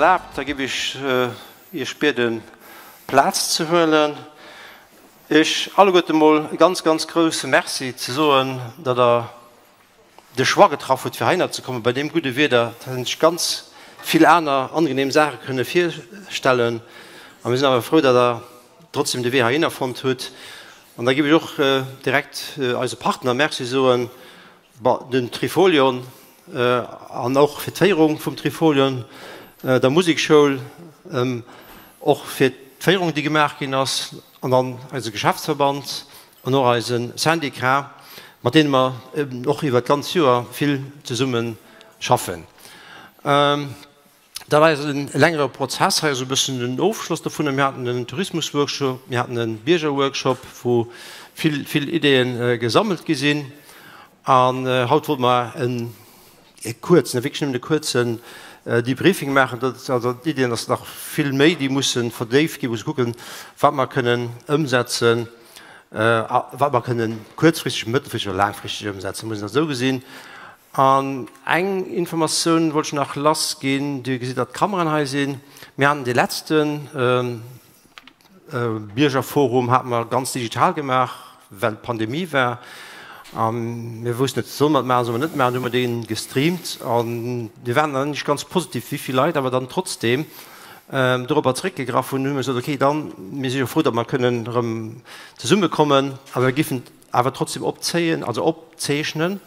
erlaabt, da giff ech Iech bieden, Plaz ze huelen. Iech alleguerte mol e ganz, ganz grousse Merci ze soen, datt Der de Choix getraff hutt, fir heihinner ze kommen bei deem gudde Wieder. Et hätt een sech ganz vill aner angenehm Saache kënne virstellen. A mir sinn awer frou, datt Der trotzdem de Wee heihinner fonnt hutt. An da giff ech och direkt eise Partner Merci soen, den Trifolion, an och fir d'Féierung vum Trifolion, der Musekschoul, och fir d'Féierung, déi gemaach ginn ass, an dann eise Geschäftsverband an och eise Syndicat, mat deene mer och iwwert d'ganz Joer vill zesumme schaffen. Dat ass e längere Prozess. Hei ass e bëssen den Ofschloss dovunner. Mir haten en Tourismusworkshop, mir haten e Biergerworkshop, wou vill, vill Ideeë gesammelt gi sinn. An haut wollte mer e kuerzen, wierklech nëmmen e kuerzen Debriefing maachen. Dat, also d'Iddien ass nach vill méi, déi musse verdéift ginn, musse kucken, wat mer kënnen ëmsetzen, wat mer kënnen kuerzfristeg, mëttelfristeg oder laangfristeg ëmsetzen, muss een dat esou gesinn. An eng Informatioun wollt ech nach lass ginn, Dir gesitt, datt d'Kameraen hei sinn. Mir haten dee letzte Biergerforum hate mer ganz digital gemaach, well d'Pandemie war. A mir woussten net, solle mer et maachen, solle mer et net maachen. Du hu mer dee gestreamt a mir waren eigentlech ganz positiv, wéi vill Leit awer dann trotzdeem dorobber zeréckgegraff hunn. Hu mir gesot, okay, dann, mir si jo frou, datt mer kënnen erëm zesummekommen, awer mir géifen awer trotzdem opzéien, also opzeechnen.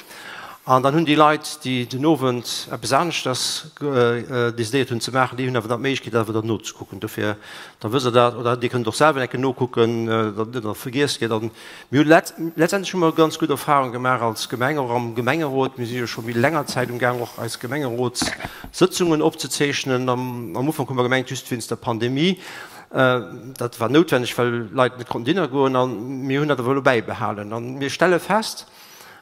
An dann hunn déi Leit, déi den Owend eppes aneschters decidéiert hunn ze maachen, déi hunn awer dann d'Méiglechkeet, dat awer dann nozekucken. Dofir, da wësst Der dat, oder Dir kënnt et och selwer eng Kéier nokucken, datt et net vergiess gëtt. An mir hunn letztendlech hu mer ganz gutt Erfahrung gemaach als Gemeng, och am Gemengerot. Mir si jo scho méi länger Zäit umgaang, och eis Gemengerotssëtzungen opzezeechnen. Am Ufank hu mer gemengt, just wéinst der Pandemie, Dat war noutwenneg, well Leit net konnten dinner goen. A mir hunn dat awer elo bäibehalen. A mir stelle fest,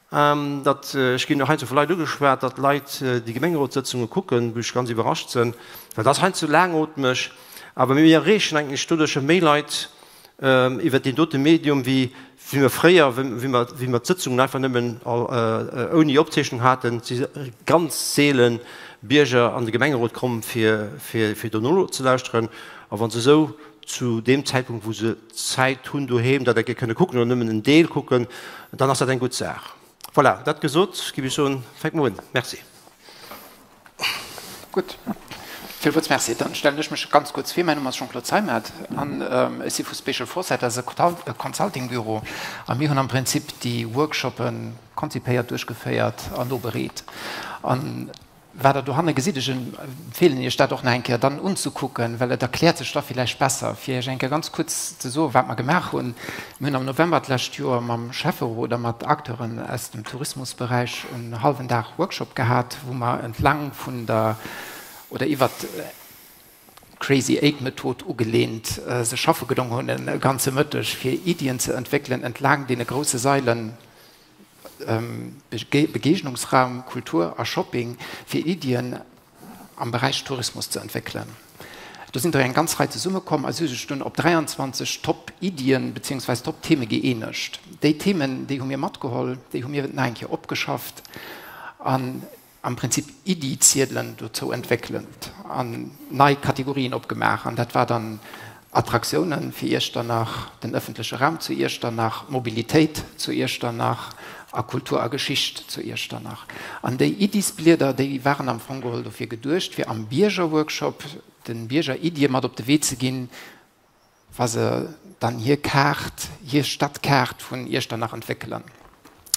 datt, ech ginn och heiansdo vu Leit ugeschwat, datt Leit déi Gemengerotssëtzunge kucken, wou ech ganz iwwerrascht sinn, well dat ass heiansdo laangootmeg. Awer mir erreechen eigentlech doduercher méi Leit iwwert deen dote Medium, wéi wéi mer fréier, wéi mer, wéi mer d'Sëtzungen einfach nëmmen ouni Opzeechnung haten, si ganz seele Bierger an de Gemengerot komm, fir, fir, fir do nozelauschteren. A wa se esou zu deem Zäitpunkt, wou se Zäit hunn doheem, dat eng Kéier kënne kucken oder nëmmen en Deel kucken, dann ass dat eng gutt Saach. Voilà, dat gesot, géif ech soen, fänke mer un. Merci. Gutt, villmools Merci. Dann stellen ech mech ganz kuerz vir. Mäin Numm ass Jean-Claude Zeimet an ech si vu Spatial Foresight, dat ass e Consulting-Büro. A mir hunn am Prinzip déi Workshoppe konzipéiert, duerchgeféiert an nobereet. An wat Der dohanne gesitt, ech empfeelen Iech dat och nach eng Kéier dann unzekucken, well et erkläert sech da villäicht besser, fir Iech eng Kéier ganz kuerz ze soen, wat mer gemaach hunn. Mir hunn am November d'lescht Joer mam Schäfferot a mat Acteuren aus dem Tourismusberäich en hallwen Dag Workshop gehat, wou mer entlang vun der oder iwwert d'Crazy Eight Method ugelehnt sech schaffe gedong hunn e ganze Mëtteg, fir Iddien ze entwéckelen entlaang deene grousse Sailen Begegnungsraum, Kultur a Shopping, fir Iddien am Beräich Tourismus ze entwéckelen. Do sinn der eng ganz Rei zesummekomm a si hu sech dunn op 23 Top-Iddien beziehungsweis Top-Theme gëeenegt. Déi Themen, déi hu mir matgeholl, déi hu mir nach eng Kéier opgeschafft an am Prinzip Iddiziedelen dozou entwéckelt an nei Kategorien opgemaach. An dat war dann Attraktiounen fir Iechternach, den ëffentleche Raum zu Iechternach, Mobilitéit zu Iechternach a Kultur a Geschicht zu Iechternach. An déi Iddisblieder, déi waren am Fong geholl dofir geduecht, fir am Biergerworkshop de Bierger Iddie mat op de Wee ze ginn, wa se dann hir Kaart, hir Stadkaart vun Iechternach entwéckelen.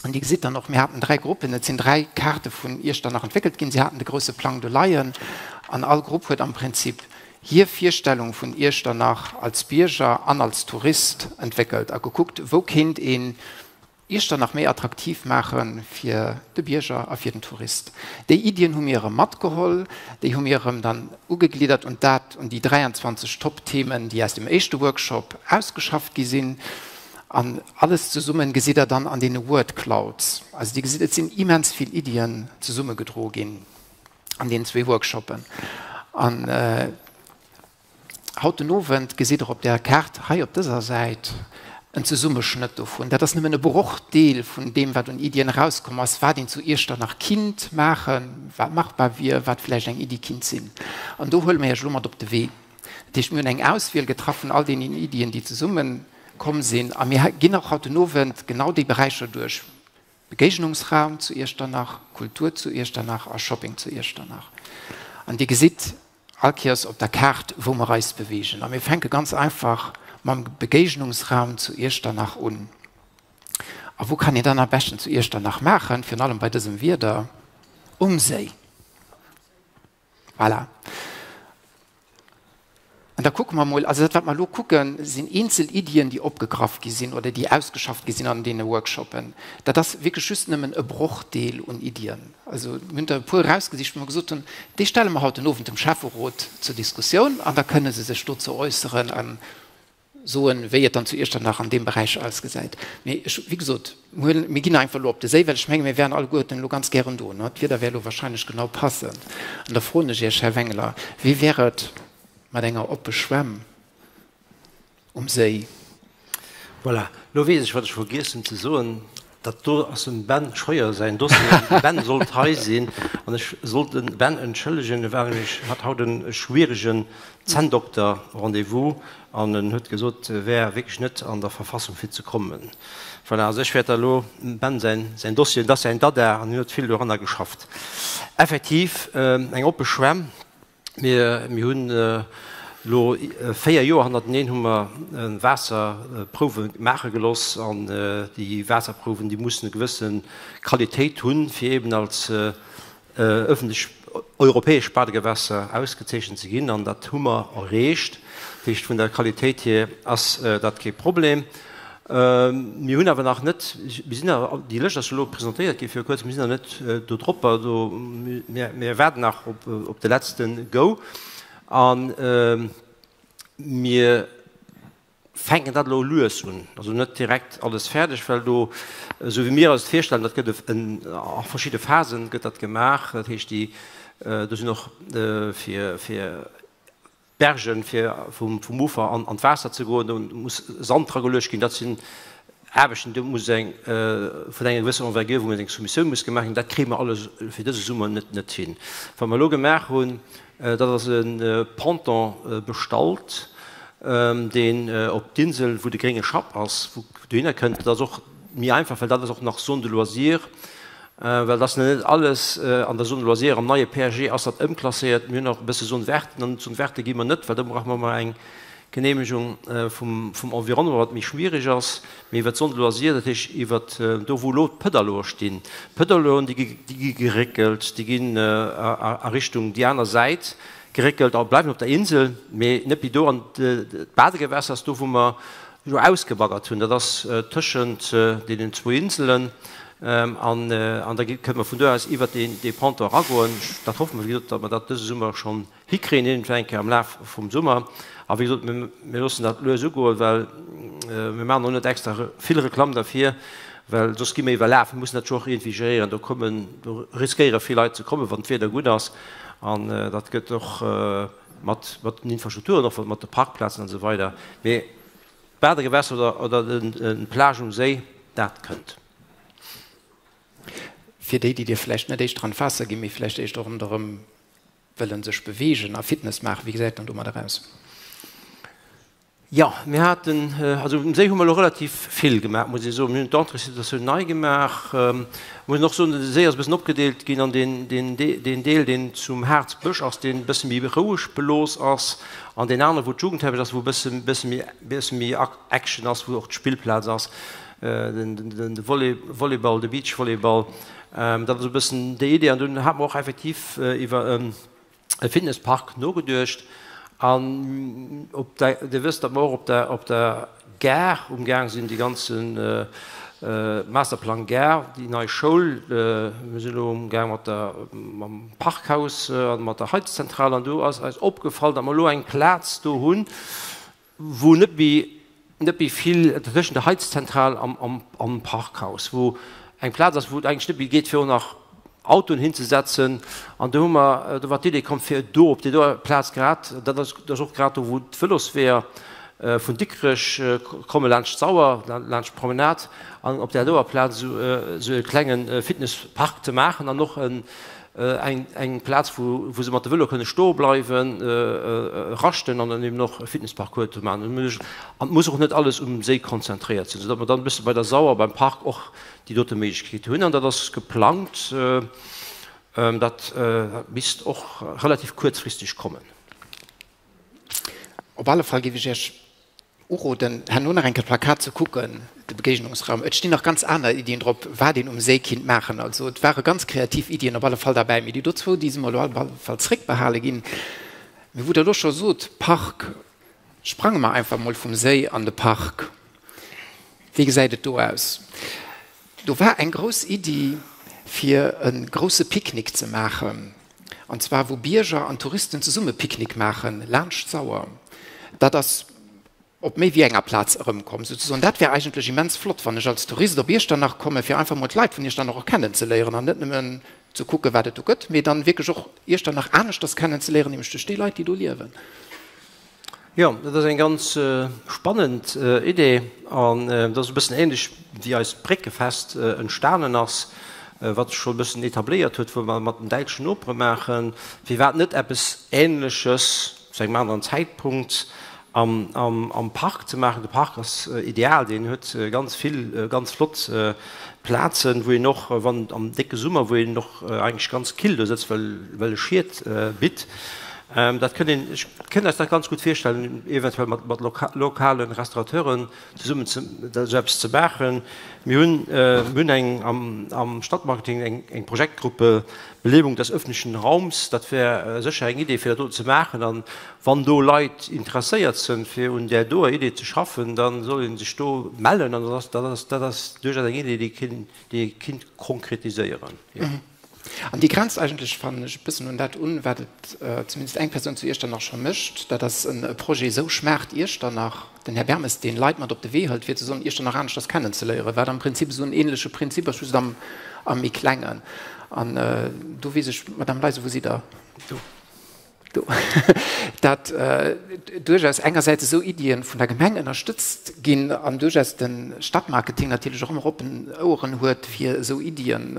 An Dir gesitt dann och, mir haten dräi Gruppen, et sinn dräi Kaarte vun Iechternach entwéckelt ginn. Si haten de grouse Plang do leien an all Grupp huet am Prinzip hir Virstellung vun Iechternach als Bierger an als Tourist entwéckelt a gekuckt, wou kéint een Iechternach méi attraktiv maache fir de Bierger a fir den Tourist. Déi Iddien hu mir erëm matgeholl, déi hu mir erëm dann ugegliddert un dat, un déi 23 Top-Themen, déi aus dem éischte Workshop ausgeschafft gi sinn. An alles zesummen gesitt Der dann an deene Word Clouds. Also Dir gesitt, et sinn immens vill Iddien zesummegedroe ginn an deenen zwee Workshoppen. An haut den Owend gesitt Der op där Kaart hei op dëser Säit. en Zesummeschnëtt dovun. Dat ass nëmmen e Brochdeel vun deem, wat un Iddien erauskomm ass, wat een zu Iechternach kinnt maachen, wat machbar wier, wat vläicht eng Iddi kinnt sinn. An do huele mir Iech elo mat op de Wee. Dat heescht, mir hunn eng Auswiel getraff vun all deenen Iddien, déi zesummekomm sinn. A mir ginn och haut den Owend genau déi Beräicher duerch, Begéignungsraum zu Iechternach, Kultur zu Iechternach a Shopping zu Iechternach. An Dir gesitt, All Kéiers op der Kaart, wou mer eis beweegen. A mir fänke ganz einfach mam Begéignungsraum zu Iechternach un. A wou kann een dann am beschten zu Iechternach maachen, virun allem bei dësem Wieder? Um Séi. Voilà. An da kucke mer emol, also dat wat mer elo kucken, sinn eenzel Iddien, déi opgegraff gi sinn oder déi ausgeschafft gi sinn an deene Workshoppen. Dat ass wierklech just nëmmen e Brochdeel un Iddien. Also mir hunn der e puer erausgesicht, wou mer gesot hunn, déi stelle mer haut den Owend dem Schäfferot zur Diskussioun an da kënne se sech dozou äusseren a soen, wéi et dann zu Iechternach an deem Beräich ausgesäit. Mee ech, wéi gesot, mir ginn einfach elo op de Séi, well ech menge mir wären alleguerten elo ganz gären do. D'Wieder wär elo wahrscheinlech genau passend. An da froen ech Iech, Här Wengler, wéi wär et mat enger oppe Schwämm um Séi? Voilà, lo weess ech, wat ech vergiess hunn ze soen. Dat do ass dem Ben Scheuer säin Dossier. De Ben sollt hei sinn an ech sollt de Ben entschëllegen. E war nämlech, hat haut e schwieregen Zänndokter-Rendez-vous an en huet gesot, e wär wierklech net an der Verfassung fir ze kommen. Voilà, also ech wäert da elo dem Ben säin, säin Dossier, dat ass säin Dada an hien huet vill doranner geschafft. Effektiv eng oppe Schwämm. Mir hunn elo 4 Joer hannerteneen hu mer Waasserprouwe maache geloss an déi Waasserprouwen, déi mussen e gewësse Qualitéit hunn, fir eben als ëffentlech europäesch Badegewässer ausgezeechent ze ginn an dat hu mer erreecht. Dat heescht, vun der Qualitéit hier ass dat kee Problem. Mir hunn awer nach net, mir sinn awer, déi Lëscht ass jo elo presentéiert gi viru kuerzem, mir sinn nach net do dropper, do, mir, mir waarden nach op, op de letzte Go a mir fänken dat elo lues un, also net direkt alles fäerdeg, well do, esou wéi mir eis et virstellen, dat gëtt a verschidde Phasen gëtt dat gemaach, dat heescht déi, do sinn och fir, fir Bergen, fir vum Ufer an d'Waasser ze goen, do muss Sand dra geluecht ginn. Dat sinn Aarbechten, do muss eng vun enger gewësser Envergure, wou eng Soumissioun muss gemaach ginn. Dat kréie mer alles fir dëse Summer net net hin. Wat mer elo gemaach hunn, dat ass e Ponton bestallt, deen op d'Insel, wou de grénge Schapp ass, wou dohinner kënnt. Dat ass och méi einfach, well dat ass och nach Zone de loisirs. Well et ass net alles an der Zone loisirs, am neie PAG ass dat ëmklasséiert. Mir hunn och e bësse Zone verte, an d'Zone verte gi mer net, well do brauche mer ëmmer eng Geneemegung vum Environnement, wat méi schwierig ass. Mee iwwer d'Zone de loisirs, dat heescht iwwer do wou elo d'Pëdaloe stinn, d'Pëdaloen déi gi geréckelt, déi ginn a Richtung déi aner Säit geréckelt a bleiwen op der Insel, mee net méi do. An d'Badegewässer ass do wou mer elo ausgebaggert hunn, dat ass tëschent deenen zwou Inselen, an da kënne mer vun do aus iwwert dee Ponton eragoen. Dat hoffe mer, wéi gesot, datt mer dat dëse Summer schonn hikréien, iergendwéi eng Kéier am Laf vum Summer. A wéi gesot, mir loossen dat lues ugoen, well mir maachen och net extra vill Reklamm derfir, well soss gi mir iwwerlaf. Mir mussen dat jo och iergendwéi geréieren. Do kommen, do riskéiere vill Leit ze kommen, wann d'Wieder gutt ass, an dat gëtt och mat den Infrastrukturen, och mat de Parkplazen an esou weider. Mee d'Badegewässer oder, oder d'Plage um Séi, dat kënnt. Fir déi, déi dir vläicht net éischter an d'Waasser ginn, mee vläicht éischter ronderëm wëllen sech beweegen a Fitness maachen, wéi gesäit dann domadder aus? Jo, mir haten, also um Séi hu mer elo relativ vill gemaach, muss ee soen. Mir hunn d'Entréessituatioun nei gemaach. Ech muss och soen, de Séi ass e bëssen opgedeelt ginn an deen, deen, deen Deel, deen zum Harzbësch ass, deen e bësse méi roueg belooss ass, an deen anere wou d'Jugendherberg ass, wou e bësse, bësse méi, bësse méi Action ass, wou och d'Spillplaz ass, den, den, de Volley, Volleyball, de Beachvolleyball. Dat ass e bëssen déi Idee. An dunn hate mer och effektiv iwwer e. e Fitnesspark nogeduecht an op der, Dir wësst, datt mer och op der, op der Gare umgaang sinn, dee ganze Masterplang Gare, déi nei Schoul, mir sinn elo umgaang mat der, mam Parkhaus a mat der Heizzentral an do ass eis opgefall, datt mer elo eng Plaz do hunn, wou net méi, net méi vill, tëschent der Heizzentral am, am Parkhaus, wou eng Plaz ass, wou et eigentlech net méi geet, fir och nach Autoen hinzesetzen. An do hu mer, do war d'Idee komm, fir do op déi doer Plaz grad, dat ass, dat ass och grad do, wou d'Vëlosweeër. Vun Dikrech komme laanscht d'Sauer, laanscht d'Promenade an op där doer Plaz esou e klenge Fitnesspark ze maachen an och eng Plaz, wou se mat de Vëlo kënne stoe bleiwen, raschten an dann eben och e Fitnessparcours ze maachen. An et muss och net alles um Séi konzentréiert sinn, soudatt mer dann e bësse bei der Sauer, beim Park och déi dote Méiglechkeet hunn. An dat ass geplangt, dat misst och relativ kuerzfristeg kommen. Op alle Fall géif ech Iech uroden, herno nach eng Kéier d'Plakat ze kucken, de Begéignungsraum. Et stinn nach ganz aner Iddien drop, wat een um Séi kinnt maachen. Also et ware ganz kreativ Iddien op alle Fall derbäi. Mee déi do zwou, déi si mer elo op alle Fall zréckbehale ginn. Mee wou Der elo scho sot, Park, sprange mer einfach emol vum Séi an de Park. Wéi gesäit et do aus? Do war eng grouss Iddi, fir e grousse Picknick ze maachen. An zwar wou Bierger an Touristen zesumme Picknick maachen, laanscht d'Sauer. Dat ass op méi wéi enger Plaz erëmkomm, souzesoen. Dat wär eigentlech immens flott, wann ech als Tourist op Iechternach kommen, fir einfach mol d'Leit vun Iechternach och kennenzeléieren an net nëmmen ze kucken, wat et do gëtt, mee dann wierklech och Iechternach aneschters kennenzeléieren, nämlech duerch déi Leit, déi do liewen. Jo, dat ass eng ganz spannend Idee an dat ass e bëssen ähnlech wéi eist Bréckefest entstanen ass, wat sech scho e bëssen etabléiert huet, wou mer mat den däitschen Nopere maachen. Firwat net eppes Ähnleches zu engem aneren Zäitpunkt am Park ze maachen? De Park ass ideal, deen huet ganz vill ganz flott Plazen, wou een och, wann am décke Summer, wou een och eigentlech ganz kill do sëtzt, well e Schiet bitt. Dat kënnt een, ech kënnt eis dat ganz gutt virstellen, eventuell mat, mat lokale Restaurateuren zesummen ze, esou eppes ze maachen. Mir hunn, mir hunn eng am, am Stadtmarketing eng, eng Projektgruppe Belebung des öffentlichen Raums. Dat wär sécher eng Idee, fir dat do ze maachen. An wann do Leit interesséiert sënn, fir un där doer Idee ze schaffen, da soll ee sech do mellen. An dat ass, dat ass, dat ass duerchaus eng Idee, déi kéint, déi ee kinnt konkretiséieren, jo. An déi grenzt eigentlech, fannen ech, e bëssen un dat un, wat et zumindest eng Persoun zu Iechternach scho mécht. Dat ass e Projet Sou schmaacht Iechternach, den Här Bermes, deen Leit mat op de Wee hëlt, fir ze soen, Iechternach aneschters kennenzeléieren, wat am Prinzip esou en ähnleche Prinzip ass, just am méi klengen. An do weess ech, Madame Leisen, wou sidd Der? Do. Do. Dat duerchaus engersäits esou Iddien vun der Gemeng ënnerstëtzt ginn an duerchaus de Stadtmarketing natierlech och ëmmer oppen Oueren huet fir esou Iddien,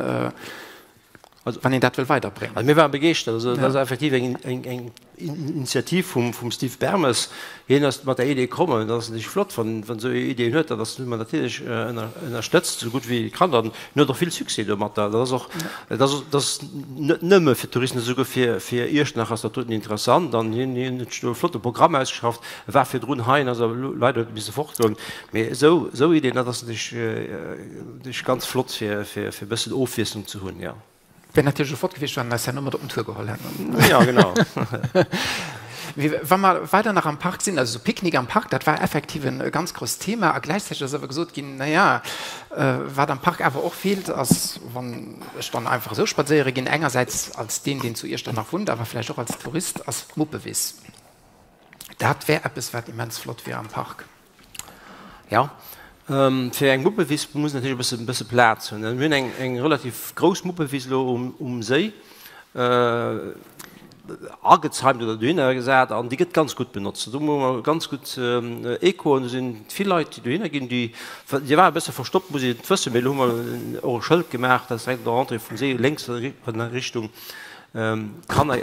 wann een dat wëll weiderbréngen. Also mir ware begeeschtert. Also dat ass effektiv eng, eng, eng Initiativ vum, vum Steve Bermes. Hien ass mat der Idee komm an et ass natierlech flott, wann, wann esou ee Ideeën huet. Dat ass, hu mer natierlech ënner, ënnerstëtzt, esou gutt wéi et kann. An hien huet och vill Succès domatter. Dat ass och, dat ass, dat ass net nëmme fir d'Touristen, esouguer fir, fir Iechternach ass dat doten interessant. An hien, hien huet sech do e flotte Programm ausgeschafft. E war virdrun hei an ass awer elo leider huet e misse fortgoen. Mee esou, esou Ideeën, dat ass natierlech, natierlech ganz flott, fir, fir, fir e bëssen Ofwiesslung ze hunn, jo. Wär natierlech och flott gewiescht, wann en eis herno mat op den Tour geholl hätt. Ja, genau. Mee wa mer weider nach am Park sinn, also esou Picknick am Park, dat war effektiv e ganz grousst Thema. A gläichzäiteg ass awer gesot ginn, na ja, wat am Park awer och feelt, ass, wann ech dann einfach esou spadséiere ginn, engersäits als deen, deen zu Iechternach wunnt, awer vläicht och als Tourist, ass d'Muppewiss. Dat wär eppes, wat immens flott wier am Park. Jo, fir eng Muppewiss muss natierlech e bësse, bësse Plaz hunn. Mir hunn eng, eng relativ grouss Muppewiss elo um, um Séi agezeimt oder dohinner gesat an déi gëtt ganz gutt benotzt. Do hu mer ganz gutt Echoen, do sinn vill Leit, déi dohinner ginn. Déi, déi war e bësse verstoppt, muss een et wëssen, mee elo hu mer och e Schëld gemaach, dat ass direkt an der Entrée vum Séi, lénks an Richtung Kanner,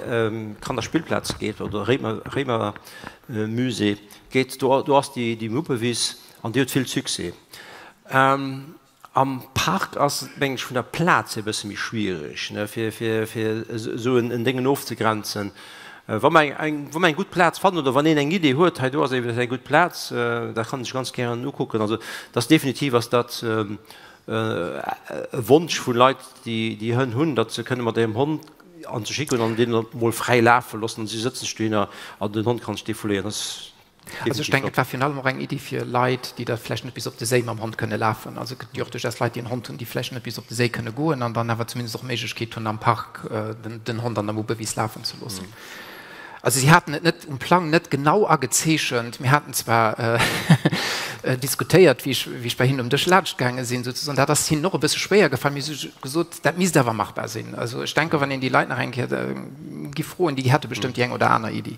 Kannerspillplaz geet oder Réimer, Réimermusée. Geet, do, do ass déi, déi Muppewiss an déi huet vill Succès. Am Park ass et, mengen ech, vun der Plaz hier e bësse méi schwierig, ne, fir, fir, fir esou en, en Déngen ofzegrenzen. Wa mer eng, eng, wa mer eng gutt Plaz fannen oder wann een eng Idee huet, hei do ass eventuell eng gutt Plaz, da kann een sech ganz gären ukucken. Also, dat ass definitiv ass dat e Wonsch vu Leit, déi, déi Hënn hunn, datt se kënne mat hirem Hond an sech higoen an deen mol fräi lafe loossen an si sëtzen sech dohinner an den Hond kann sech defouléieren. Dat ass Also ech denken, et war virun allem och eng Iddi fir Leit, déi da vläicht net bis op de Séi mam Hond kënne lafen. Also et gëtt jo och duerchaus Leit, déi en Hond hunn, déi vläicht net bis op de Séi kënne goen an dann awer zumindest och d'Méiglechkeet hunn, am Park den Hond an der Muppewis lafen ze loossen. Also si haten et net um Plang net genau agezeechent. Mir haten zwar diskutéiert, wéi ech, wéi ech bei hinnen um Dësch laanscht gaange sinn, souzesoen. Dat ass hinnen och e bësse schwéier gefall. Mir hu gesot, dat misst awer machbar sinn. Also ech denke, wann een déi Leit nach eng Kéier giff froen, déi hätte bestëmmt déi eng oder aner Iddi.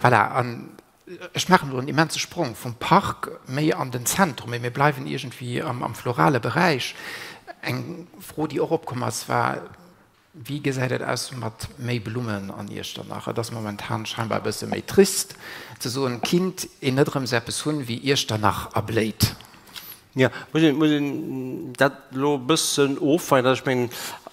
Voilà. An. Ech maachen elo en immense Sprong vum Park méi an den Zentrum, mee mir bleiwen iergendwéi am florale Beräich. Eng Fro, déi och opkomm ass, war, Wéi gesäit et aus mat méi Blummen an Iechternach? Et ass momentan scheinbar e bësse méi trist ze soen, kinnt een net erëm sou eppes hunn wéi Iechternach erbléit? Jo, muss een, muss een dat elo e bëssen ofweien. Also ech mengen,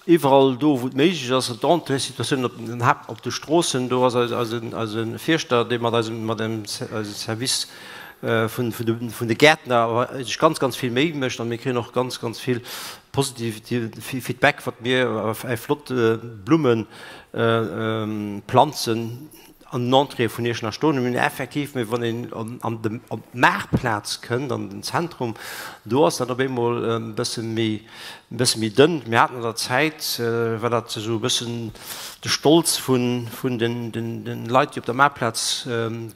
iwwerall do, wou et méiglech ass, d'Entréesituatiounen op den Haupt, op de Stroossen, do ass eis, eisen, eise Fierschter, dee mat eisem, mat engem eisem Service vun, vun de, vun de Gäertner sech ganz, ganz vill Méi mécht. An mir kréien och ganz, ganz vill positiv Feedback, wat mir eng flott Blumme planzen an den Entréeë vun Iechternach stoen hunn. Effektiv, mee wann een an de, op d'Maartplaz kënnt, an den Zentrum, do ass dat op eemol e bësse méi, e bësse méi dënn. Mir haten an der Zäit, war dat esou e bëssen de Stolz vun, vun den, den, den Leit, déi op der Maartplaz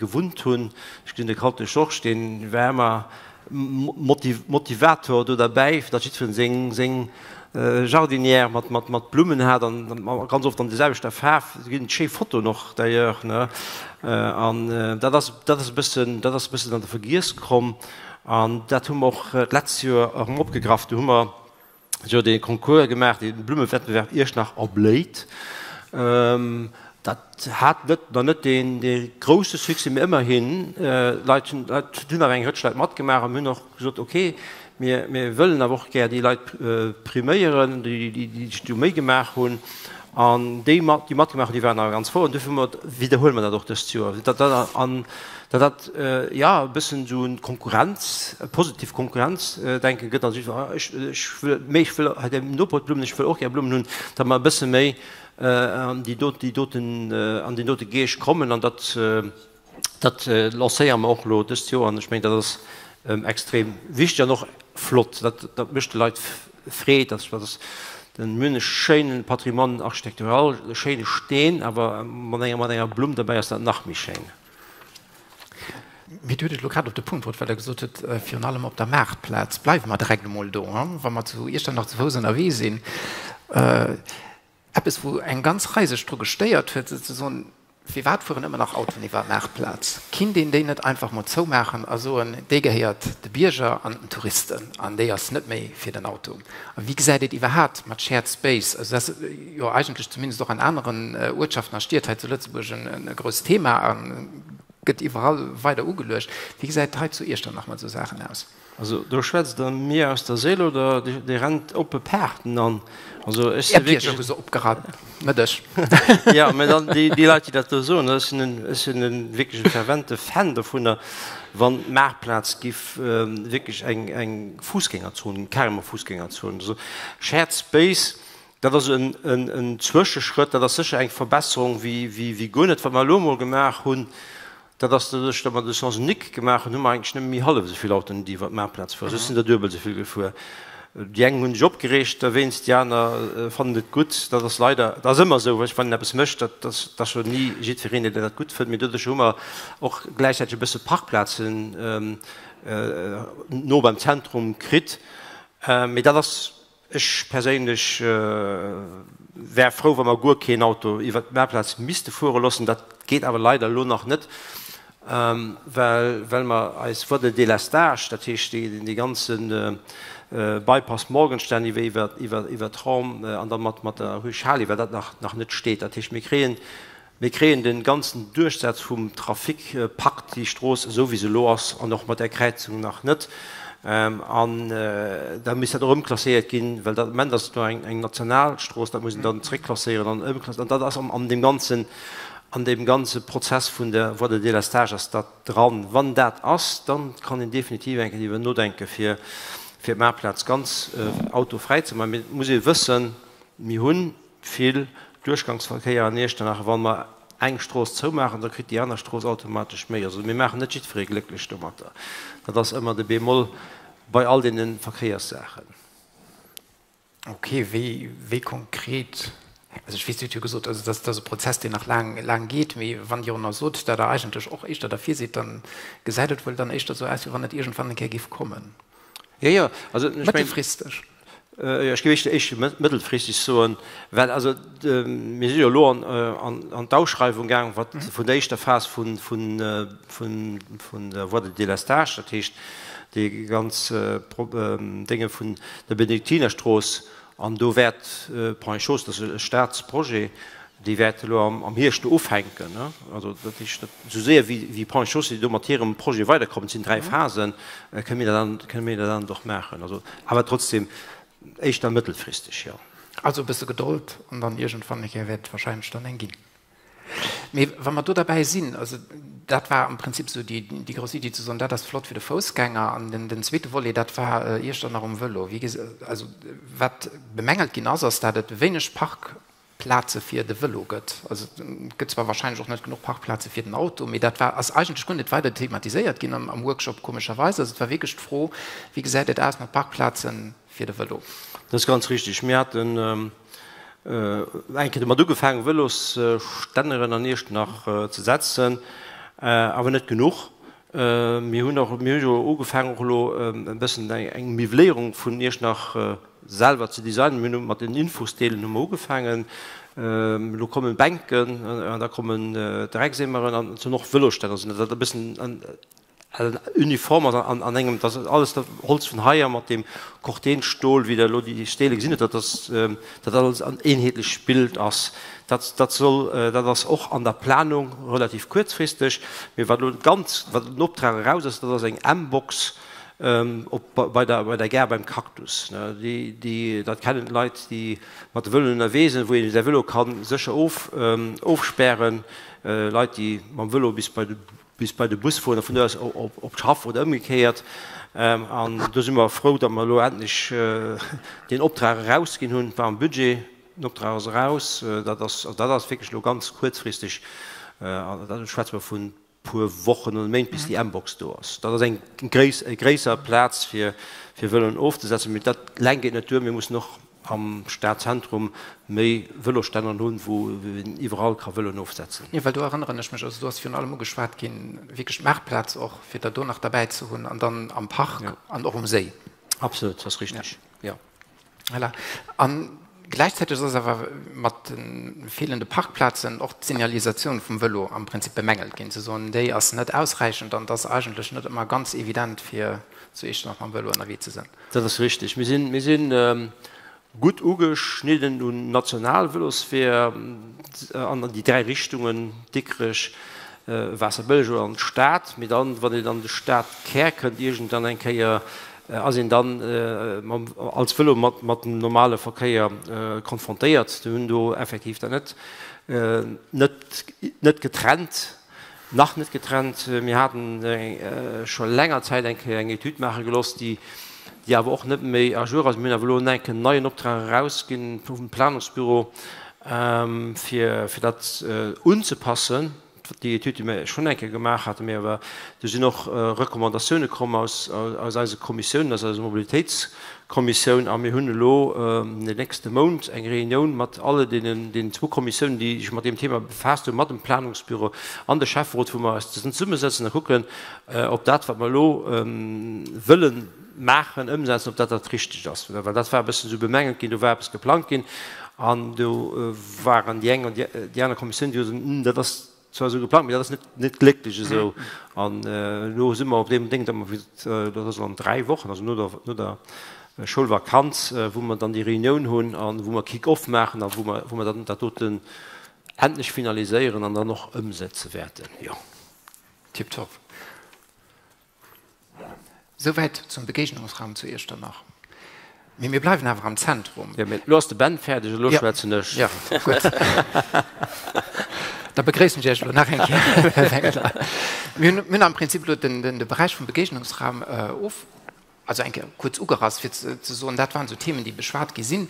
gewunnt hunn. Ech gesinn de Kalte Georges, dee war ëmmer Motivator do derbäi, fir datt jiddwereen seng, seng Jardinière mat, mat, mat Blummen hat an ganz oft an der selwechter Faarf. Do ginn et schéi Fotoen och d'ailleurs, ne? An dat ass, dat ass e bëssen, dat ass e bëssen an de Vergiess komm. An dat hu mer och d'letzt Joer erëm opgegraff. Do hu mer jo dee Concours gemaach, dee Blummewettbewerb Iechternach erbléit. Dat hat net, nach net deen, dee grousse Succès, mee ëmmerhin, d'Leit hunn, et hunn awer eng Rëtsch Leit matgemaach an hunn och gesot, okay, mir, mir wëllen awer och gär déi Leit priméieren, déi, déi sech do Méi gemaach hunn. An déi mat, déi matgemaach hunn, déi waren awer ganz frou. An duerfir hu mer, widderhuele mer dat och dëst Joer, datt dat an, datt dat, jo, e bëssen esou en Konkurrenz, e positiv Konkurrenzdenke gëtt, also ech, ech wëll méi, ech wëll hei dem Noper d'Blummen, ech wëll och gär Blummen hunn, datt mer e bësse méi an déi do, déi doten, an deen dote Geescht kommen. An dat, dat lancéiere mer och elo dëst Joer. An ech mengen, dat ass extrem wichteg an och flott. Dat, dat mécht de Leit Freed. Dat ass den, mir hunn e schéine Patrimoine architectural, e schéine Steen, awer mat enger, mat enger Blumm derbäi ass dat nach méi schéin. Mee Dir hutt et elo grad op de Punkt bruet, well Der gesot hutt, virun allem op der Maartplaz. Bleiwe mer direkt emol do, wa mer zu Iechternach zu Fouss ënnerwee sinn. Eppes, wou eng ganz Rei sech dru gestéiert huet, souzesoen, Firwat fueren ëmmer nach Autoen iwwer d'Maartplaz? Kinnt een déi net einfach mol zoumaachen a soen, déi gehéiert de Bierger an den Touristen an déi ass net méi fir den Auto? A wéi gesäit et iwwerhaapt mat Shared Space, also dat ass jo eigentlech zumindest och an aneren Uertschaften a Stied hei zu Lëtzebuerg e grousst Thema a gëtt iwwerall weider ugeluecht, wéi gesäit et hei zu Iechternach mat esou Saachen aus? Also do schwätzt Der mir aus der Séil oder Dir rennt oppe Paarten an. Also ech si wierklech. Är Bierger hu se opgerannt, net ech. Jo, mä dann déi Leit, déi dat do soen, ech sinn en, ech sinn e wierklech e fervente Fan dovunner, wann d'Maartplaz giff wierklech eng, eng Fussgängerzon ginn, carrément Fussgängerzon. Also Shared Space, dat ass en, en, en Zwëscheschrëtt, dat ass sécher eng Verbesserung wéi, wéi, wéi guer net. Wat mer elo emol gemaach hunn, Dat ass doduerch, datt mer de Sens unique gemaach hunn, hu mer eigentlech nëmme méi hallef esou vill Autoen, déi iwwer d'Maartplaz fueren. Soss sinn der duebel esou vill gefuer. Déi eng hunn sech opgereegt derwéinst, déi aner fannen et gutt. Dat ass leider, dat ass ëmmer esou, wann een eppes mécht, dat ass jo ni jiddwereen, deen dat gutt fënnt. Mee doduerch hu mer och gläichzäiteg e bësse Parkplazen no beim Zentrum kritt. Mee dat ass Ech perséinlech wär frou, wa mer guer keen Auto iwwert d'Maartplaz misste fuere loossen. Dat geet awer leider elo nach net, well well mer eis Voie de délestage, dat heescht dee ganze Bypass Morgenstern iwwer iwwer iwwer iwwer d'Raum an da mat mat der Rue Schali, well dat nach nach net steet. Dat heescht, mir kréien Mir kréien de ganzen Duerchsaz vum Trafic packt déi Strooss esou wéi se elo ass an och mat där Kräizung nach net. An da misst dat och ëmklasséiert ginn, well dat Ament ass et elo eng national Strooss, dat muss een dann zeréckklasséieren an ëmklasséieren. An dat ass an deem ganzen, an deem ganze Prozess vun der Voie de délestage ass dat dran. Wann dat ass, dann kann een definitiv eng Kéier driwwer nodenke fir fir d'Maartplaz ganz autofräi ze maachen. Mee et muss ee wëssen, mir hunn Vill Duerchgangsverkéier an Iechternach. Wa mer eng Strooss zoumaachen, da kritt déi aner Strooss automatesch méi. Also mir maachen net jiddweree glécklech domatter. Dat ass ëmmer de Bémol bei all deene Verkéierssaachen. Ok, wéi, wéi konkret, also ech weess, Dir hutt jo gesot, also dat ass e Prozess, deen nach laang, laang geet, mee wann Dir och nach sot, datt Der eigentlech och éischter derfir sidd, da gesäit et wuel dann éischter esou aus, wéi wann et iergendwann eng Kéier géif kommen. Jo, jo, also ech mengen. Mëttelfristeg. Ech géif éischter mëttelfristeg soen, well also mir si jo elo an d'Ausschreiwung gaang wat vun der éischter Phas vun der Voie de délestage, dat heescht déi ganz Dénge vun der Benediktinerstrooss an do wäert Ponts et Chaussées, dat ass e Staatsprojet, déi wäert elo am Hierscht do ufänken. Also dat heescht, esou séier wéi Ponts et Chaussées do mat hirem Projet weiderkommen, et sinn 3 Phasen, kënne mir dat dann, kënne mir dat dann och maachen. Also, awer trotzdem éischter mëttelfristeg, jo. Also e bësse Gedold an dann iergendwann eng Kéier wäert et wahrscheinlech dann eng ginn. Mee wa mer do derbäi sinn, also dat war am Prinzip esou déi, déi grouss Iddi ze soen, dat ass flott fir de Foussgänger an den, den zweete Volet, dat war Iechternach um Vëlo. Wéi ges-, also wat bemängelt ginn ass, ass dat et wéineg Park, Plaze fir de Vëlo gëtt. Also et gëtt zwar wahrscheinlech och net genuch Parkplaze fir den Auto, mee dat war, ass eigentlech guer net weider thematiséiert ginn am Workshop, komescherweis. Also et war wierklech d'Fro, wéi gesäit et aus mat Parkplaze fir de Vëlo? Dat ass ganz richtig. Mir haten eng Kéier domat ugefaangen, Vëlosstänneren an Iechternach ze setzen, awer net genuch. Mir hunn och, mir hu jo ugefaangen och elo e bëssen eng Miwweléierung vun Iechternach selwer ze designen. Mir hunn mat den Infosdeelen hu mer ugefaangen. Elo kommen Bänken an da kommen Dreckseemeren an et sinn och Vëlosstänner. Also dat e bëssen uniform ass an engem, dass alles dat Holz vun hei a mat deem Cortenstol, wéi Der elo déi Steele gesinn hutt, dat ass, dat alles en eenheetlecht Bild ass. Dat, dat soll, dat ass och an der Planung relativ kuerzfristeg. Mee wat elo ganz, wat den Optrag eraus ass, dat ass eng M-Box, Op bei der bei der Gare beim Cactus, ne, déi déi dat kennen d'Leit, déi mat de Vëloen ënnerwee sinn, wou een säi Vëlo ka sécher of ofspären. Leit, déi mam Vëlo bis bei de bis bei de Bus fueren a vun do aus op op d'Schaff oder ëmgekéiert. An do si mer frou, datt mer elo endlech deen Optrag erausginn hunn. War am Budget, den Optrag ass eraus. Dat ass also dat ass wierklech elo ganz kuerzfristeg. An da schwätze mer vun puer Wochen oder Méint bis déi mBox do ass. Dat ass eng gréisser Plaz fir fir Vëloen ofzesetzen, mee dat eleng geet net duer. Mir mussen och am Stadzentrum méi Vëlosstänneren hunn, wou een iwwerall ka Vëloen ofsetzen. Jo, well do erënneren ech mech, also do ass virun allem ugeschwat ginn, wierklech d'Maartplaz och, fir der do nach derbäi ze hunn an dann am Park an och um Séi. Absolut, dat ass richteg, jo. Voilà. A gläichzäiteg ass awer mat de feelende Parkplazen och d'Signalisatioun vum Vëlo am Prinzip bemängelt ginn, ze soen, déi ass net ausräichend an et ass eigentlech net ëmmer ganz evident, fir zu Iechternach mam Vëlo ënnerwee ze sinn. Dat ass richtig. Mir sinn, mir si gutt ugeschnidden un national Vëlosweeër an déi 3 Richtungen, Dikrech, Waasserbëlleg oder an d'Stad. Mee dann, wann een an de Stadkär kënnt, iergendwann eng Kéier, ass een dann als Vëlo mat dem normale Verkéier konfrontéiert. Mir hunn do effektiv dat net net getrennt, nach net getrennt. Mir haten scho länger Zäit eng Kéier eng Etüd maache gelooss, déi awer och net méi à jour ass. Mir hunn awer elo enk en neien Optrag erausginn vum Planungsbüro, fir dat unzepassen. Déi Etüd, déi mir schonn eng Kéier gemaach haten, mee awer do sinn och Recommandatioune komm aus eise Kommissiounen, aus eiser Mobilitéitskommissioun. A mir hunn elo den nächste Mount eng Reunioun mat alle deenen, deenen zwou Kommissiounen, déi sech mat deem Thema befaasst hunn, mat dem Planungsbüro an de Schäfferot, wou mer eis zesummesëtzen a kucken, ob dat, wat mer elo wëllen maachen, ëmsetzen, ob dat dat Richtegt ass. Well dat war e bëssen esou bemängelt ginn, do war eppes geplangt ginn an do waren déi eng an déi aner Kommissioun, déi gesot hunn, dat ass zwar esou geplangt, mee dat ass net, net glécklech esou. An elo si mer op deem Déng, datt mer, dat ass an 3 Wochen, also no der, no der Schoulvakanz, wou mer dann déi Reunioun hunn a wou mer Kick-off maachen a wou mer, wou mer dann dat doten endlech finaliséieren an dann och ëmsetze wäerten, jo. Tiptop. Souwäit zum Begegnungsraum zu Iechternach. Mee mir bleiwen awer am Zentrum. Jo, mee elo ass de Ben fäerdeg, elo schwätzen ech. Jo, gutt. Da begréissen ech Iech elo nach eng Kéier, Här Wengler. Mir hunn am Prinzip elo de Beräich vum Begegnungsraum of. Also eng Kéier kuerz ugerass, fir ze soen, dat waren esou Themen, déi beschwat gi sinn.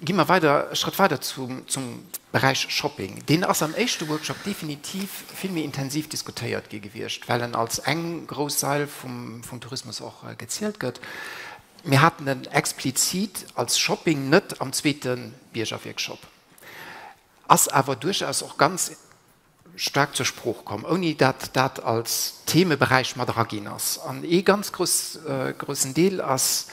Gi mer weider, e Schrëtt weider zum Beräich Shopping. Deen ass am éischte Workshop definitiv vill méi intensiv diskutéiert gi gewiescht, well en als eng grouss Sail vum Tourismus och gezielt gëtt. Mir haten en explizit als Shopping net am zweete Biergerworkshop, ass awer duerchaus och ganz staark zur Sprooch komm, ouni dat dat als Themeberäich mat eraginn ass. An ee ganz groussen Deel ass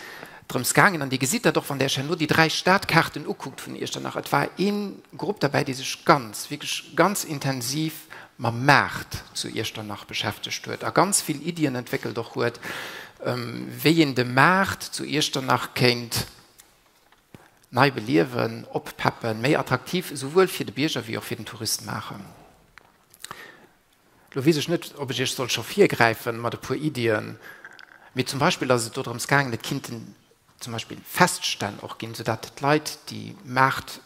drëms gaangen, an Dir gesitt dat och, wann Der Iech herno déi 3 Stadkaarten ukuckt vun Iechternach, et war ee Grupp derbäi, dee sech ganz, wierklech ganz intensiv mam Maart zu Iechternach beschäftegt huet a ganz vill Iddien entwéckelt och huet, wéi een de Maart zu Iechternach kéint nei beliewen, oppeppen, méi attraktiv esouwuel fir de Bierger wéi och fir den Tourist maachen. Lo weess ech net, ob ech Iech soll scho virgräifen mat e puer Iddien, mee zum Beispill ass et do drëms gaangen, et kinnten zum Beispill Feststänn och ginn, soudatt d'Leit, déi Maart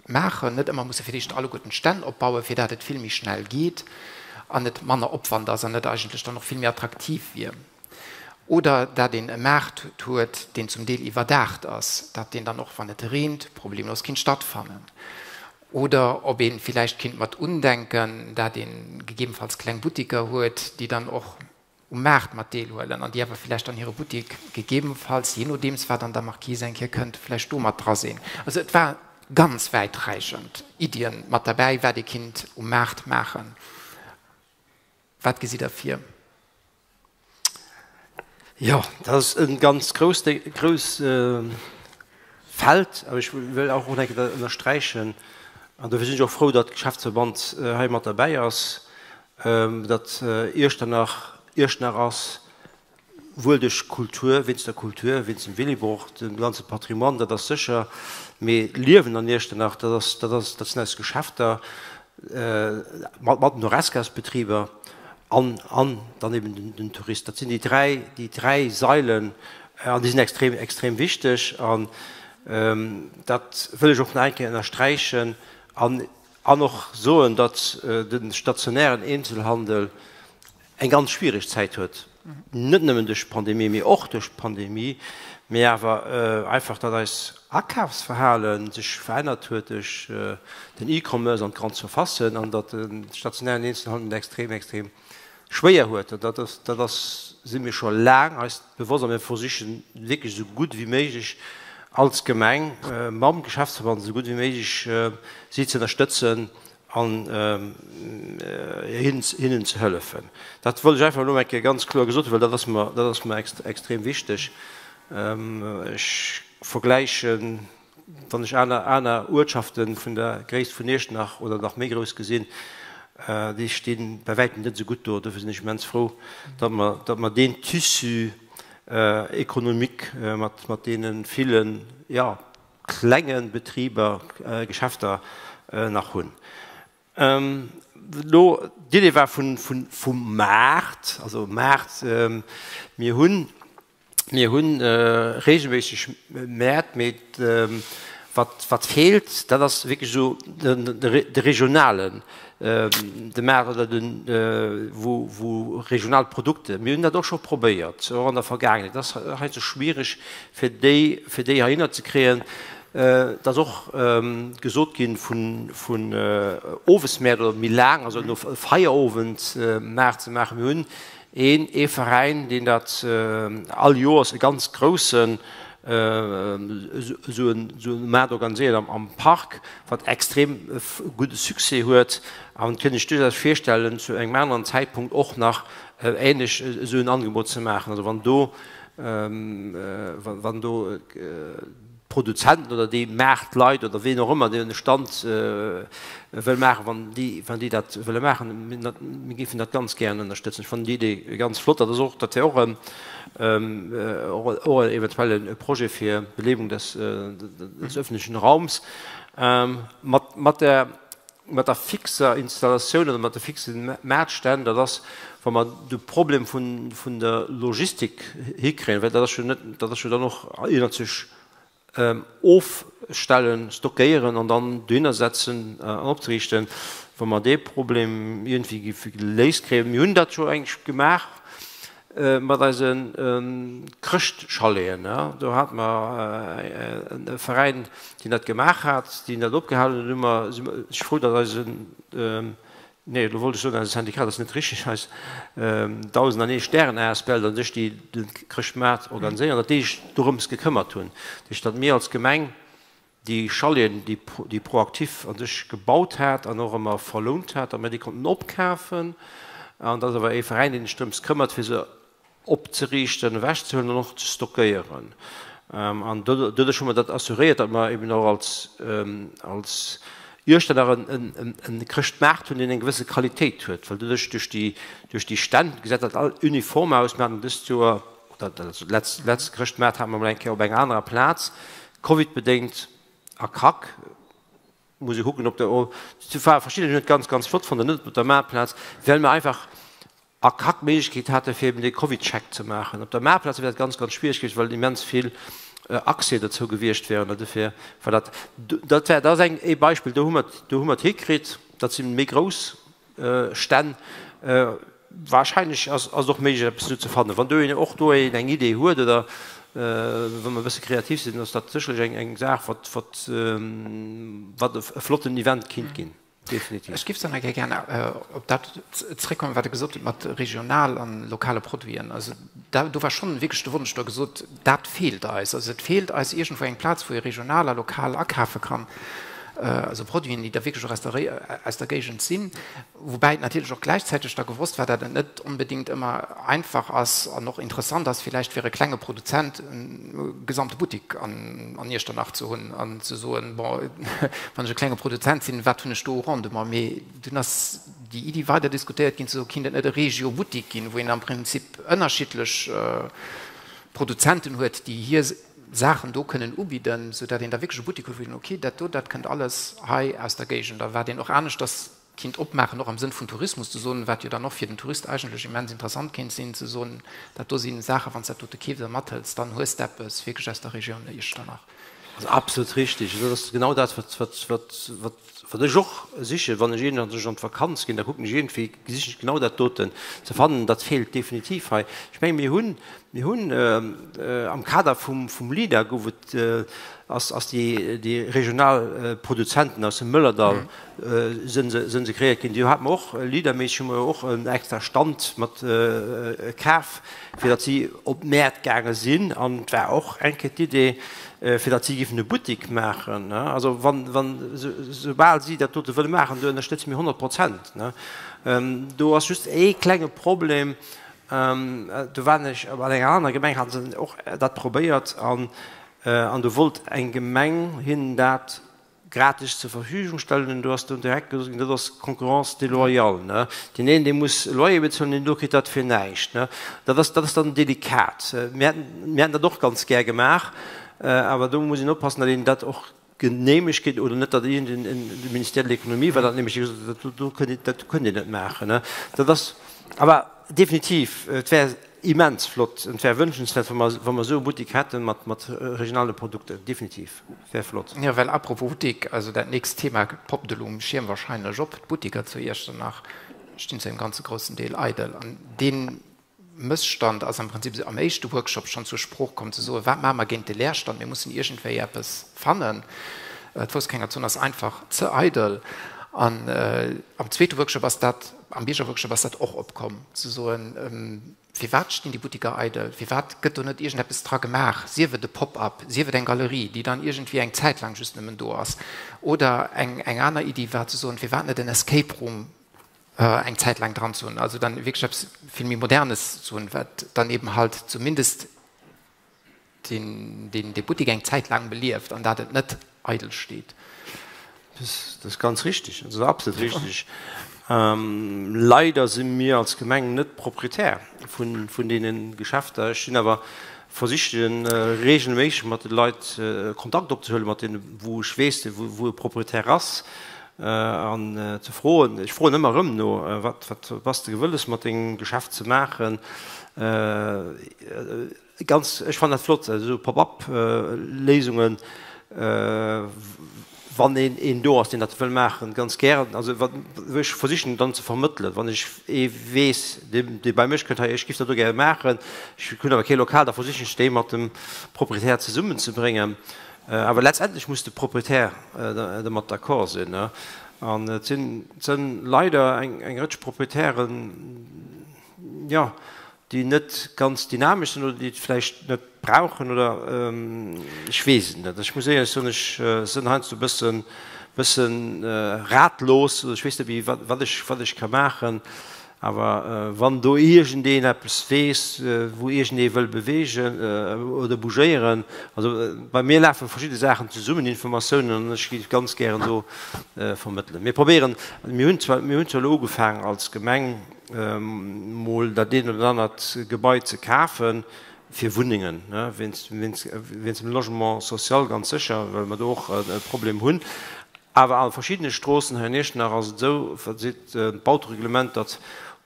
maachen, net ëmmer musse fir d'éischt alleguerten d'Stänn opbauen, fir dat et vill méi schnell geet an et manner Opwand ass an et eigentlech dann och vill méi attraktiv wier. Oder dat een e Maart huet, deen zum Deel iwwerdaacht ass, dat deen dann och, wann et reent, problemlos kinnt stattfannen. Oder ob ee villäicht kinnt mat undenken, dat ee gegebenfalls kleng Buttiker huet, déi dann och um Maart mat deelhuelen an déi awer villäicht dann hire Buttik gegebenfalls, jee nodeems wat an der Marquise eng Kéier kënnt, vläicht do mat dra sinn. Also et war ganz wäiträichend Iddien mat derbäi, wat ee kinnt um Maart maachen. Wat gesitt Der vir? Jo, dat ass e ganz grousst, grouss Feld. Awer ech wëll och nach eng Kéier ënnersträichen, an dofir sinn ech och frou, datt de Geschäftsverband hei mat derbäi ass, datt Iechternach Iechternach ass, wuel duerch d'Kultur, wéinst der Kultur, wéinst dem Willibrord, dem ganze Patrimoine, dat ass sécher, mee d'Liewen an Iechternach, dat ass, dat ass, dat sinn eis Geschäfter mat, mat den Horescasbetriber an, an dann eben den, den Tourist. Dat sinn déi dräi, déi dräi Sailen an déi sinn extrem, extrem wichteg an dat wëll ech och nach eng Kéier ënnersträichen an, an och soen, datt de stationären Eenzelhandel eng ganz schwiereg Zäit huet, net nëmmen duerch d'Pandemie, mee och duerch d'Pandemie, mee awer einfach, datt eis Akafsverhale sech verännert huet duerch den E-Commerce an d'Grande Surfacen an datt de stationären Eenzelhandel et extrem, extrem schwéier huet. An dat ass, dat ass, si mir scho laang eis bewosst a mir versichen wierklech esou gutt wéi méiglech als Gemeng mam Geschäftsverband esou gutt wéi méiglech si ze ënnerstëtzen, an hinnen ze hëllefen. Dat wollt ech einfach elo eng Kéier ganz kloer gesot hunn, well dat ass mer, dat ass mer extrem wichteg. Ech vergläichen, wann ech aner, aner Uertschafte vun der Gréisst vun Iechternach oder nach méi grouss gesinn, déi sti bei wäitem net esou gutt do. Dofir sinn ech immens frou, datt mer, datt mer deen Tissu économique mat, mat deene villen, jo, klenge Betriber, Geschäfter nach hunn. Elo, d'Idee war vum Maart, also Maart, mir hunn, mir hu regelméisseg Mäert, mee wat, wat feelt, dat ass wierklech esou de regionalen, de Maart oder den, wou, wou regional Produkte, mir hunn dat och scho probéiert, och an der Vergaangenheet, dat ass heiansdo schwiereg, fir déi, fir déi heihinner ze kréien. Et ass och gesot ginn vun, vun Owesmäert oder méi laang, also no Feierowendmaart ze maachen. Mir hunn een, ee Veräin, deen dat all Joers e ganz groussen esou en, esou e Maart organiséiert am, am Park, wat extrem gudde Succès huet. An et kënnt ech duerchaus virstellen, zu engem aneren Zäitpunkt och nach ähnlech esou en Angebot ze maachen. Also wann do wann do d'Produzenten oder déi Maartleit oder ween och ëmmer deen e Stand wëll maachen, wann déi, wann déi dat wëlle maachen, mir géifen dat ganz gären ënnerstëtzen. Ech fannen déi Idee ganz flott. Dat ass och, dat wär och en, och eventuell e Projet fir d'Belebung des, des öffentlichen Raums mat, mat der, Mat der fixer Installatioun oder mat de fixe Maartstänn, dat ass, wa mer de Problem vun der Logistik hikréien, well dat ass jo net, dat ass jo dann och iwwert sech ofstellen, stockéieren an dann dohinner setzen an opzeriichten, wa mer dee Problem iergendwéi géife geléist kréien. Mir hunn dat jo eigentlech gemaach mat eise Chrëschtchaleten. Do hate mer e Veräin, deen dat gemaach hat, deen dat opgehalen huet. Hu mer, si mer, ech frou, datt eisen, nee, elo wollt ech soen eise Syndikat, dat ass net richteg, eis 1001 Stären asbl an sech, déi de Chrëschtmaart organiséieren, datt déi sech dorëms gekëmmert hunn. Dat heescht, datt mir als Gemeng déi Chaleten, déi ProActif a sech gebaut hat an och ëmmer verlount hat, datt mir déi konnten opkafen an datt awer ee Veräin, deen sech drëms këmmert, fir se opzeriichten, ewechzehuelen an och ze stockéieren. An doduerch hu mer dat assuréiert, datt mer eben och als, als Iechternach e Chrëschtmaart hunn, deen eng gewësse Qualitéit huet, well doduerch, duerch déi, duerch déi Stänn gesäit dat all uniform aus. Mir haten dëst Joer, oder also letzt, letzte Chrëschtmaart hate mer emol eng Kéier op enger anerer Plaz, covidbedéngt a Krack, muss ee kucken, ob der, verschidden hunn et ganz, ganz flott fonnt, net op der Maartplaz, well mer einfach a Kack d'Méiglechkeet hate fir eben dee Covidcheck ze maachen. Op der Maartplaz wier dat ganz, ganz schwiereg gewiescht, well immens vill Accès dozou gewiescht wären. An dofir war dat, dat wär, dat ass eng, ee Beispill, do hu mer, do hu mer et hikritt. Dat si méi grouss Stänn. Wahrscheinlech ass, ass et och méiglech eppes do ze fannen. Wann do een, och do een eng Idee huet oder wa mer e bësse kreativ sinn, ass dat sécherlech eng, eng Saach, wat, wat, wat e flotten Event kinnt ginn. Definitiv. Ech giff dann eng Kéier gär op dat zréckkommen, wat Der gesot hutt mat regional an lokale Produiten. Also do war schonn wierklech de Wonsch do, gesot, dat feelt eis. Also et feelt eis iergendwou eng Plaz, wou ee regional a lokal akafe kann, also Produiten, déi da wierklech och aus der, aus der Géigend sinn. Woubäi et natierlech och gläichzäiteg da gewosst war, datt et net onbedéngt ëmmer einfach ass an och interessant ass villäicht fir e klenge Produzent e gesamte Buttik an Iechternach ze hunn an ze soen, bon, wann ech e klenge Produzent sinn, wat hunn ech do u Rendement? Mee dunn ass déi Iddi weider diskutéiert ginn ze soen, kinnt et net e Regio-Buttik ginn, wou een am Prinzip ënnerschiddlech Produzenten huet, déi hir Saachen do kënnen ubidden, soudatt een da wierklech e Buttik huet, wou een, okay, dat do, dat kënnt alles hei aus der Géigend a wat een och aneschters kinnt opmaachen, och am Sënn vun Tourismus ze soen, wat jo dann och fir den Tourist eigentlech immens interessant kéint sinn, ze soen, dat do si Saachen, wann s dat dote keefs a mathëls, dann hues d'eppes wierklech aus der Regioun Iechternach. Dat ass absolut richtig. Dat ass genau dat, wat, wat, wat, wat, wat ech och sichen. Wann ech iergendwann an d'Vakanz ginn, da kucken ech iergendwéi, sichen ech genau dat doten ze fannen. Dat feelt definitiv hei. Ech menge mir hunn, mir hunn am Kader vum, vum LEADER gouf et, ass, ass déi, déi regional Produzenten aus dem Mëllerdall, Sënn se kreéiert ginn. Do hate mer och leaderméisseg hu mer och en extra Stand mat kaf, fir datt si op d'Mäert gaange sinn. An et war och eng Kéier d'Idee, fir datt si géifen e Buttik maachen. Also wann, wann, soubal si dat dote wëlle maachen, do ënnerstëtze mir 100 Prozent. Do ass just ee klenge Problem, do waren ech an enger anerer Gemeng, hate se och dat probéiert an do wollt eng Gemeng hinnen dat gratis zur Verfügung stellen, an do ass dunn direkt gesot ginn, dat ass Concurrence déloyale, ne. Deen een, dee muss Loyer bezuelen, deen do kritt dat fir näischt, ne. Dat ass, dat ass dann delikat. Mir hätten, mir hätten dat och ganz gär gemaach, awer do muss een oppassen, datt een dat och geneemegt kritt oder net, datt iergend en, de Ministère de l'Économie war dat nämlech, dee gesot huet, dat do kënnt Dir, dat kënnt Dir net maachen, ne. Dat ass awer definitiv, et wär immens flott an et wär wünschenswäert, wa mer, wa mer esou e Buttik hätten mat, mat regionale Produkten, definitiv. Wär flott. Jo, well apropos Buttik, also dat nächst Thema poppt elo um Schierm wahrscheinlech op, D'Buttiker zu Iechternach stinn zu engem ganze groussen Deel eidel. An dee Mësstand ass am Prinzip am éischte Workshop schonn zur Sprooch komm, ze soen, wat maache mer géint de Leerstand, mir mussen iergendwéi eppes fannen. D'Foussgängerzon ass einfach ze eidel. An am zweete Workshop ass dat, am Biergerworkshop ass dat och opkomm, ze soen, Firwat stinn déi Buttiker eidel? Firwat gëtt do net iergendeppes dra gemaach, sief et e Pop-up, sief et eng Galerie, déi dann iergendwéi eng Zäit laang just nëmmen do ass? Oder eng eng aner Iddi war ze soen, firwat net en Escape Room eng Zäit laang dran ze hunn, also dann wierklech eppes vill méi Modernes ze hunn, wat dann eben halt zumindest deen dee Buttik eng Zäit laang belieft an dat et net eidel steet. Dat ass ganz richtig, dat ass absolut richtig. Leider si mir als Gemeng net Proprietär vun deene Geschäfter. Ech sinn awer versichen regelméisseg mat de Leit Kontakt opzehuelen, mat deene wou ech weess, wou e Proprietär ass, an ze froen. Ech froen ëmmer erëm no, wat bass de gewëlles mat dengem Geschäft ze maachen. Ganz, ech fannen dat flott, esou Pop-up-Léisungen, wann een een do ass, deen dat wëll maachen, ganz gären. Also wat ech versichen dann ze vermëttelen, wann ech ee weess, dee dee bei mech kënnt, hei ech giff dat do gäre maachen, ech hunn awer kee Lokal, da versichen ech dee mat dem Proprietär zesummenzebréngen. Awer letztendlech muss de Proprietär domat d'accord sinn. An et sinn, et sënn leider eng eng Rëtsch Proprietären, jo, déi net ganz dynamesch sinn oder déi et vläicht net brauchen oder ech weess et net. Ech muss éierlech soen, ech sinn heiansdo e bëssen, bëssen ratlos, ech weess net méi, wat ech, wat ech ka maachen. Awer wann do iergendeen eppes weess, wou iergendee wëll beweegen oder bougéieren, also bei mir lafe verschidde Saachen zesummen, Informatiounen, an ech géif ganz gären do vermëttelen. Mir probéieren, mir hunn zwar, mir hunn zwar elo ugefaangen als Gemeng mol dat eent oder anert Gebai ze kafen fir Wunnengen, wéinst, wéinst dem Logement social ganz sécher, well mer do och e Problem hunn. Awer a verschiddene Stroossen hei an Iechternach ass et esou, seet d'Bautereglement, datt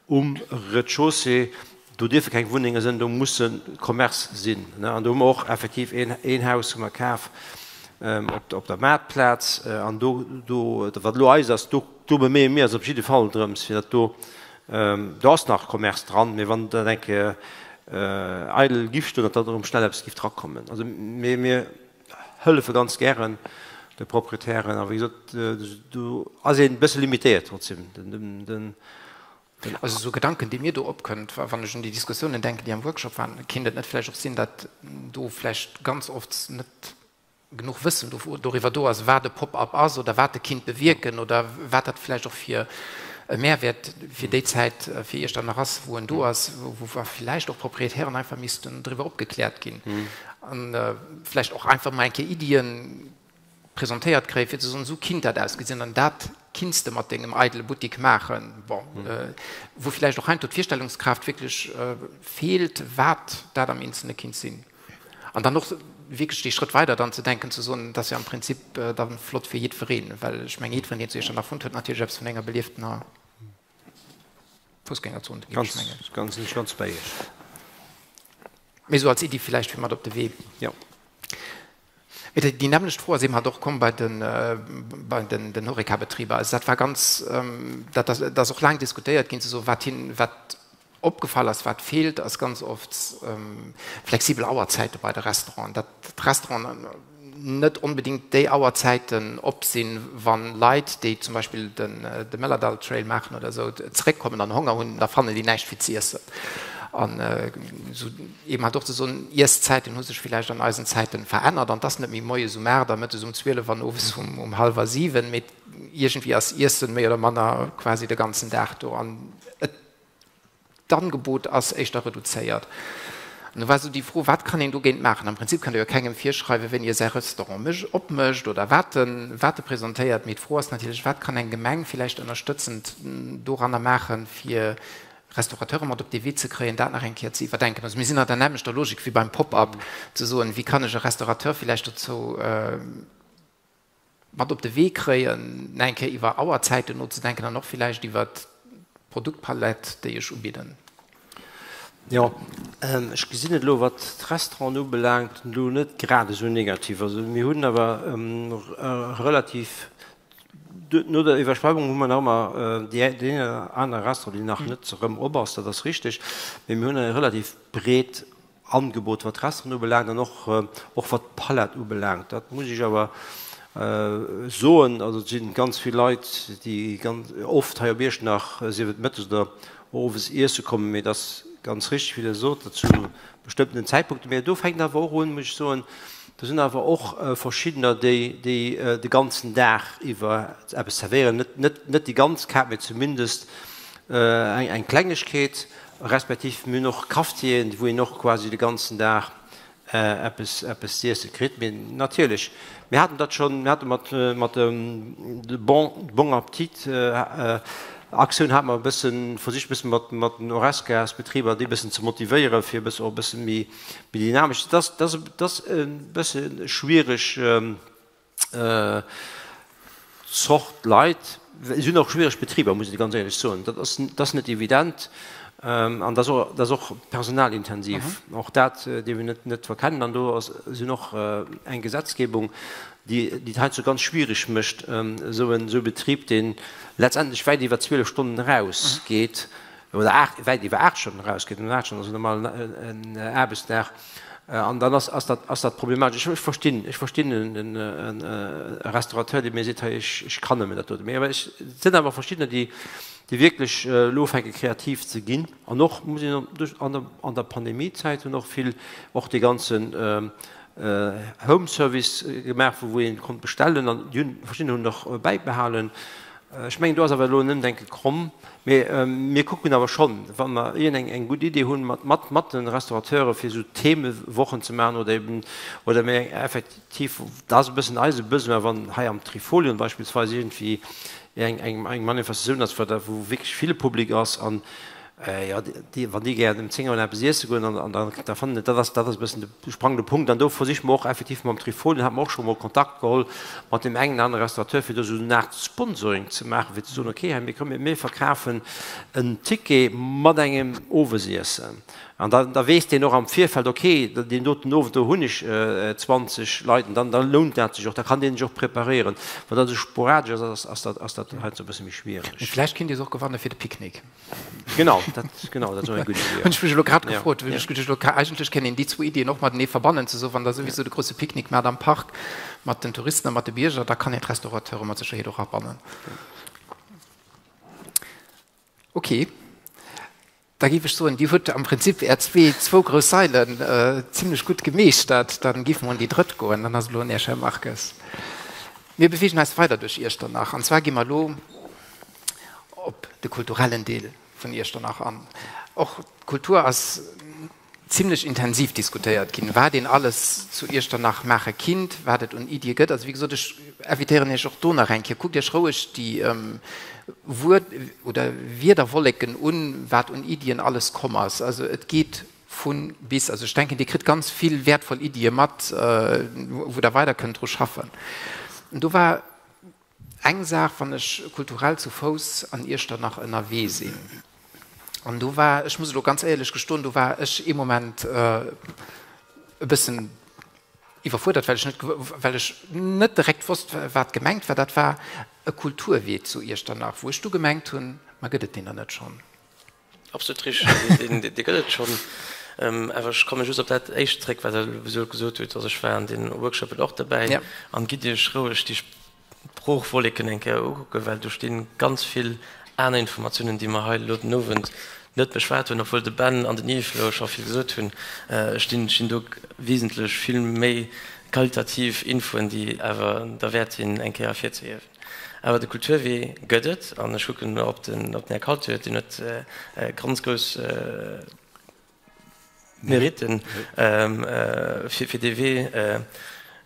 um Rez-de-chaussée, do dierfe keng Wunnenge sinn, do musse Commercë sinn. An do hu mer och effektiv een Haus hu mer kaf op der Maartplaz. An do, do, wat elo eist ass, do, do beméie mir eis op jidde Fall drëms, fir datt do, do ass nach Commerce dran, mee wann dat eng Kéier eidel giff stoen, datt da erëm schnell eppes giff drakommen. Also mir, mir hëllefe ganz gären de Proprietären, a wéi gesot, do ass een e bësse limitéiert trotzdem. Den. Also esou Gedanken, déi mir do opkënnt, wann ech un déi Diskussiounen denken, déi am Workshop waren, kéint et net vläicht och sinn, datt do vläicht ganz oft net genuch Wëssen doriwwer do ass, wat e Pop-up ass oder wat e kinnt bewierken oder wat dat vläicht och fir e Mehrwert fir déi Zäit fir Iechternach ass, wou en do ass, wou vläicht och Proprietären einfach missten driwwer opgekläert ginn. An vläicht och einfach mol eng Kéier Iddien presentéiert kréien, fir ze soen, esou kinnt dat ausgesinn an dat kinns de mat dengem eidele Buttik maachen. Bon, wou vläicht och heiansdo d'Virstellungskraaft wierklech feelt, wat dat am Eenzelne kinnt sinn. An dann och wierklech dee Schrëtt weider dann ze denken, ze soen, dat ass jo am Prinzip da flott fir jiddwereen, well ech mengen, jiddwereen, deen zu Iechternach wunnt, huet natierlech eppes vun enger belieftener Foussgängerzon, géif ech mengen. Ganz, sinn ech ganz bei Iech. Mee esou als Iddi villäicht fir mat op de Wee. Jo. Mee déi nämmlecht Fro ass eben halt och komm bei den, bei den, den Horeca-Betriber. Also dat war ganz, dat ass, dat ass och laang diskutéiert ginn, ze soen, wat hin, wat opgefall ass, wat feelt, ass ganz oft flexibel Auerzäite bei de Restauranten, datt d'Restauranten net onbedéngt déi Auerzäiten op sinn, wa Leit, déi zum Beispill de Mëllerdall Trail maachen oder esou, zeréckkommen an Honger hunn, da fannen déi näischt fir z'iessen. An esou eben halt och ze soen, Iesszäiten hu sech villäicht an eisen Zäiten verännert an 't ass net méi moies um 8 a mëttes um 12 an owes um hallwer 7, mee iergendwéi ass Iessen méi oder manner quasi de ganzen Dag do an et D'Angebot ass éischter reduzéiert. An do war esou déi Fro, Wat kann een dogéint maachen? Am Prinzip kann Der jo kengem virschreiwen, wéini e säi Restaurant mécht, opmécht oder wat en, wat e presentéiert. Mee d'Fro ass natierlech, Wat kann eng Gemeng villäicht ënnerstëtzend doranner maachen, fir Restaurateure mat op dee Wee ze kréien, dat nach eng Kéier ze iwwerdenken? Also mir sinn an der nämmlechter Logik wéi beim Pop-up, ze soen, Wéi kann ech e Restaurateur villäicht dozou mat op de Wee kréien, nach eng Kéier iwwer Auerzäiten nozedenken an och villäicht iwwer d'Produktpalett, déi ech ubidden. Jo, ech gesinn et elo, wat d'Restauranten ubelaangt, elo net grad esou negativ. Also mir hunn awer relativ, no der Iwwerschwemmung hu mer nach ëmmer deen een anere Restaurant, deen nach net erëm op ass, dat ass richteg, mee mir hunn e relativ breet Angebot wat d'Restauranten ubelaangt an och och wat d'Palett ubelaangt. Dat muss ech awer soen. Also et si ganz vill Leit, déi ganz oft hei op Iechternach, sief et mëttes oder owes iesse kommen. Mee et ass ganz richteg, wéi Der sot, datt zu bestëmmtenen Zäitpunkten, mee do fänkt awer och un, muss ech soen, do sinn awer och verschiddener, déi déi de ganzen Dag iwwer eppes zerwéieren. Net net net déi ganz Kaart, mee zumindest eng eng Klengegkeet. Respektiv mir hunn och Cafetieren, wou een och quasi de ganzen Dag eppes, eppes z'iesse kritt. Mee natierlech, mir haten dat schonn, mir hate mat, mat dem de Bon, Bon Appetit Aktioun hate mer e bësse versicht, e bësse mat, mat den Horesca-s-Betriber déi e bëssen ze motivéieren, fir e bësse och e bësse méi, méi dynamesch. Dat ass, dat ass, dat ass e bësse schwiereg. Zort Leit. Et sinn och schwiereg Betriber, muss ech ganz éierlech soen. Dat ass, dat ass net evident an dat ass och, dat ass och personalintensiv. Och dat dierf een net, net verkennen. An do ass, sinn och eng Gesetzgebung, déi, déi et heiansdo ganz schwiereg mécht, esou en, esou e Betrib, deen letztendlech wäit iwwer 12 Stonnen erausgeet, oder 8, wäit iwwer 8 Stonnen erausgeet, an 8 Stonnen ass e normalen en Aarbechtsdag, an dann ass, ass dat, ass dat problematesch. Ech verstinn, ech verstinn en, en e Restaurateur, dee mir seet, hei ech, ech kann nëmmen dat dote. Mee awer ech, et sinn awer verschiddener, déi, déi wierklech elo ufänke kreativ ze ginn an och, muss een duerch, an der, an der Pandemiezäit hunn och vill och dee ganzen Home Service gemaach, wou een konnt bestellen an déi hunn, verschiddener hunn och bäibehalen. Ech mengen, do ass awer elo en Ëmdenke komm. Mee mir kucken awer schonn, wa mer iergendeng eng gutt Idee hunn, mat, mat, mat de Restaurateure fir esou Themewochen ze maachen oder eben, oder mir effektiv, dat ass e bëssen eise Besoin, wann hei am Trifolion beispillsweis iergendwéi eng, eng, eng Manifestatioun ass, wou wierklech vill Public ass an Jo, déi, wann déi gären ëm 10 Auer eppes iesse goen, an, an dann, da fannen, dat ass, dat ass e bëssen de sprangende Punkt. An do versiche mer och effektiv mam Trifolion, hate mer och scho mol Kontakt geholl mat deem engen anere Restaurateur, fir do esou en Aart Sponsoring ze maachen, fir ze soen, okay, hei, mir kommen, mir verkafen en Ticket mat engem Owesiessen. An da, da weess deen och am Virfeld, okay, deen doten Owend, do hunn ech 20 Leit, an dann, da lount dat sech och, da kann deen sech och preparéieren. Wann dat esou sporadesch ass, ass dat, ass dat heiansdo e bësse méi schwiereg. Mee vläicht kéint Dir se och gewanne fir de Picknick. Genau, dat, genau, dat ass och eng gutt Idee. Hunn ech mech elo grad gefrot, well ech geduecht elo, eigentlech kéint een déi zwou Iddien och matenee verbannen, ze soen, wann Der souwisou de grousse Picknick maacht am Park mat den Touristen a mat de Bierger, da kann een d'Restaurateure mat Sécherheet och abannen. Ok, da géif ech soen, Dir hutt am Prinzip Är zwee, zwou grouss Sailen zimlech gutt gemeeschtert. Dann géife mer un déi drëtt goen, dann ass et elo un Iech, Här Marques. Mir beweegen eis weider duerch Iechternach, an zwar gi mer elo op de kulturellen Deel vun Iechternach an. Och d'Kultur ass zimlech intensiv diskutéiert ginn, wat een alles zu Iechternach maache kinnt, wat et un Iddie gëtt. Also wéi gesot, ech invitéieren Iech och do nach eng Kéier, kuckt Iech roueg déi Wuert oder Wierderwolleken un, wat un Iddien alles komm ass. Also et geet vu bis. Also ech denken, Dir kritt ganz vill wäertvoll Iddie mat, wou Der weider kënnt dru schaffen. Do war Eng Saach, wann ech kulturell zu Fouss an Iechternach ënnerwee sinn, an do war, ech muss elo ganz éierlech gestoen, do war ech ee Moment e bëssen iwwerfuerdert, well ech net, well ech net direkt wosst, wat gemengt war. Dat war e Kulturwee zu Iechternach, wou ech du gemengt hunn, ma gëtt et deen dann net schonn? Absolut richteg, dee gëtt et schonn. Awer ech komme just op dat éischt zréck, wat Der elo gesot hutt. Also ech war an deenen Workshoppen och derbäi. An gitt Iech roueg déi Sproochwolleken eng Kéier ukucken, well do sti ganz vill aner Informatiounen, déi mer hei elo den Owend net beschwat hunn, obwuel de Ben an den Yves elo scho vill gesot hunn, stinn do wesentlech vill méi qualitativ Infoen, déi awer derwäert sinn, eng Kéier ervirzehiewen. Awer de Kulturwee gëtt et, an ech kucken op den Här Kaltuer, deen huet ganz grouss Meritten fir dee Wee,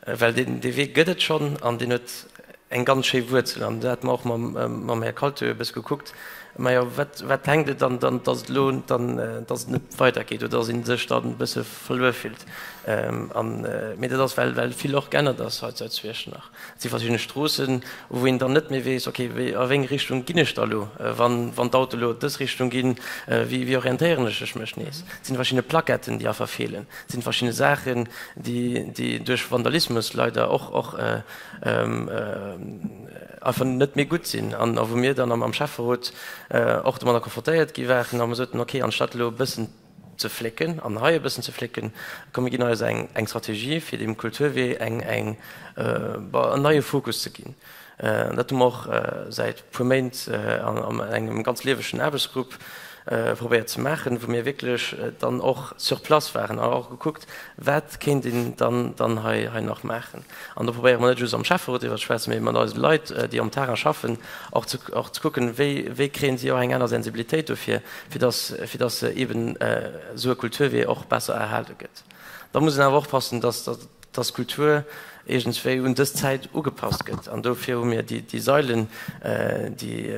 well dee Wee gëtt et schonn an deen huet eng ganz schéi Wuerzel. An do hate mer och mam Här Kaltuer e bësse gekuckt, majo, wat, wat hänkt et dann, dann, datt et elo dann, datt et net weidergeet oder datt ee sech dann e bësse verluer fillt. An, mee dat ass, well, well vill och geännert ass hei zu Iechternach. Et si verschidde Stroossen, wou een dann net méi weess, okay, wéi, a wéi eng Richtung ginn ech da elo, wann, wann d'Auto elo dës Richtung ginn, wéi, wéi orientéieren ech ech mech nees? Et sinn verschidde Plaquetten, déi einfach feelen. Et sinn verschidde Saachen, déi, déi duerch Vandalismus leider och, och einfach net méi gutt sinn an a wou mir dann am, am Schäfferot och domadder konfrontéiert gi waren a mer soten, okay, anstatt elo e bëssen ze flécken an hei e bëssen ze flécken, komm mir ginn eis eng eng Strategie fir deem Kulturwee eng eng bon en neie Fokus ze ginn. An dat hu mer och säit puer Méint an an engem ganz liewegen Aarbechtsgrupp probéiert ze maachen, wou mir wierklech dann och sur place waren a och gekuckt, wat kéint een dann dann hei hei nach maachen. An do probéiere mer net just am Schäfferot driwwer ze schwätzen, mee mat eise Leit, déi am Terrain schaffen, och ze och ze kucken, wéi wéi kréien si och eng aner Sensibilitéit dofir, fir dass fir dass eeben esou e Kulturwee och besser erhale gëtt. Da muss een awer och passen, dass dass d'Kultur iergendswéi un dës Zäit ugepasst gëtt. An dofir hu mir déi déi Sailen, déi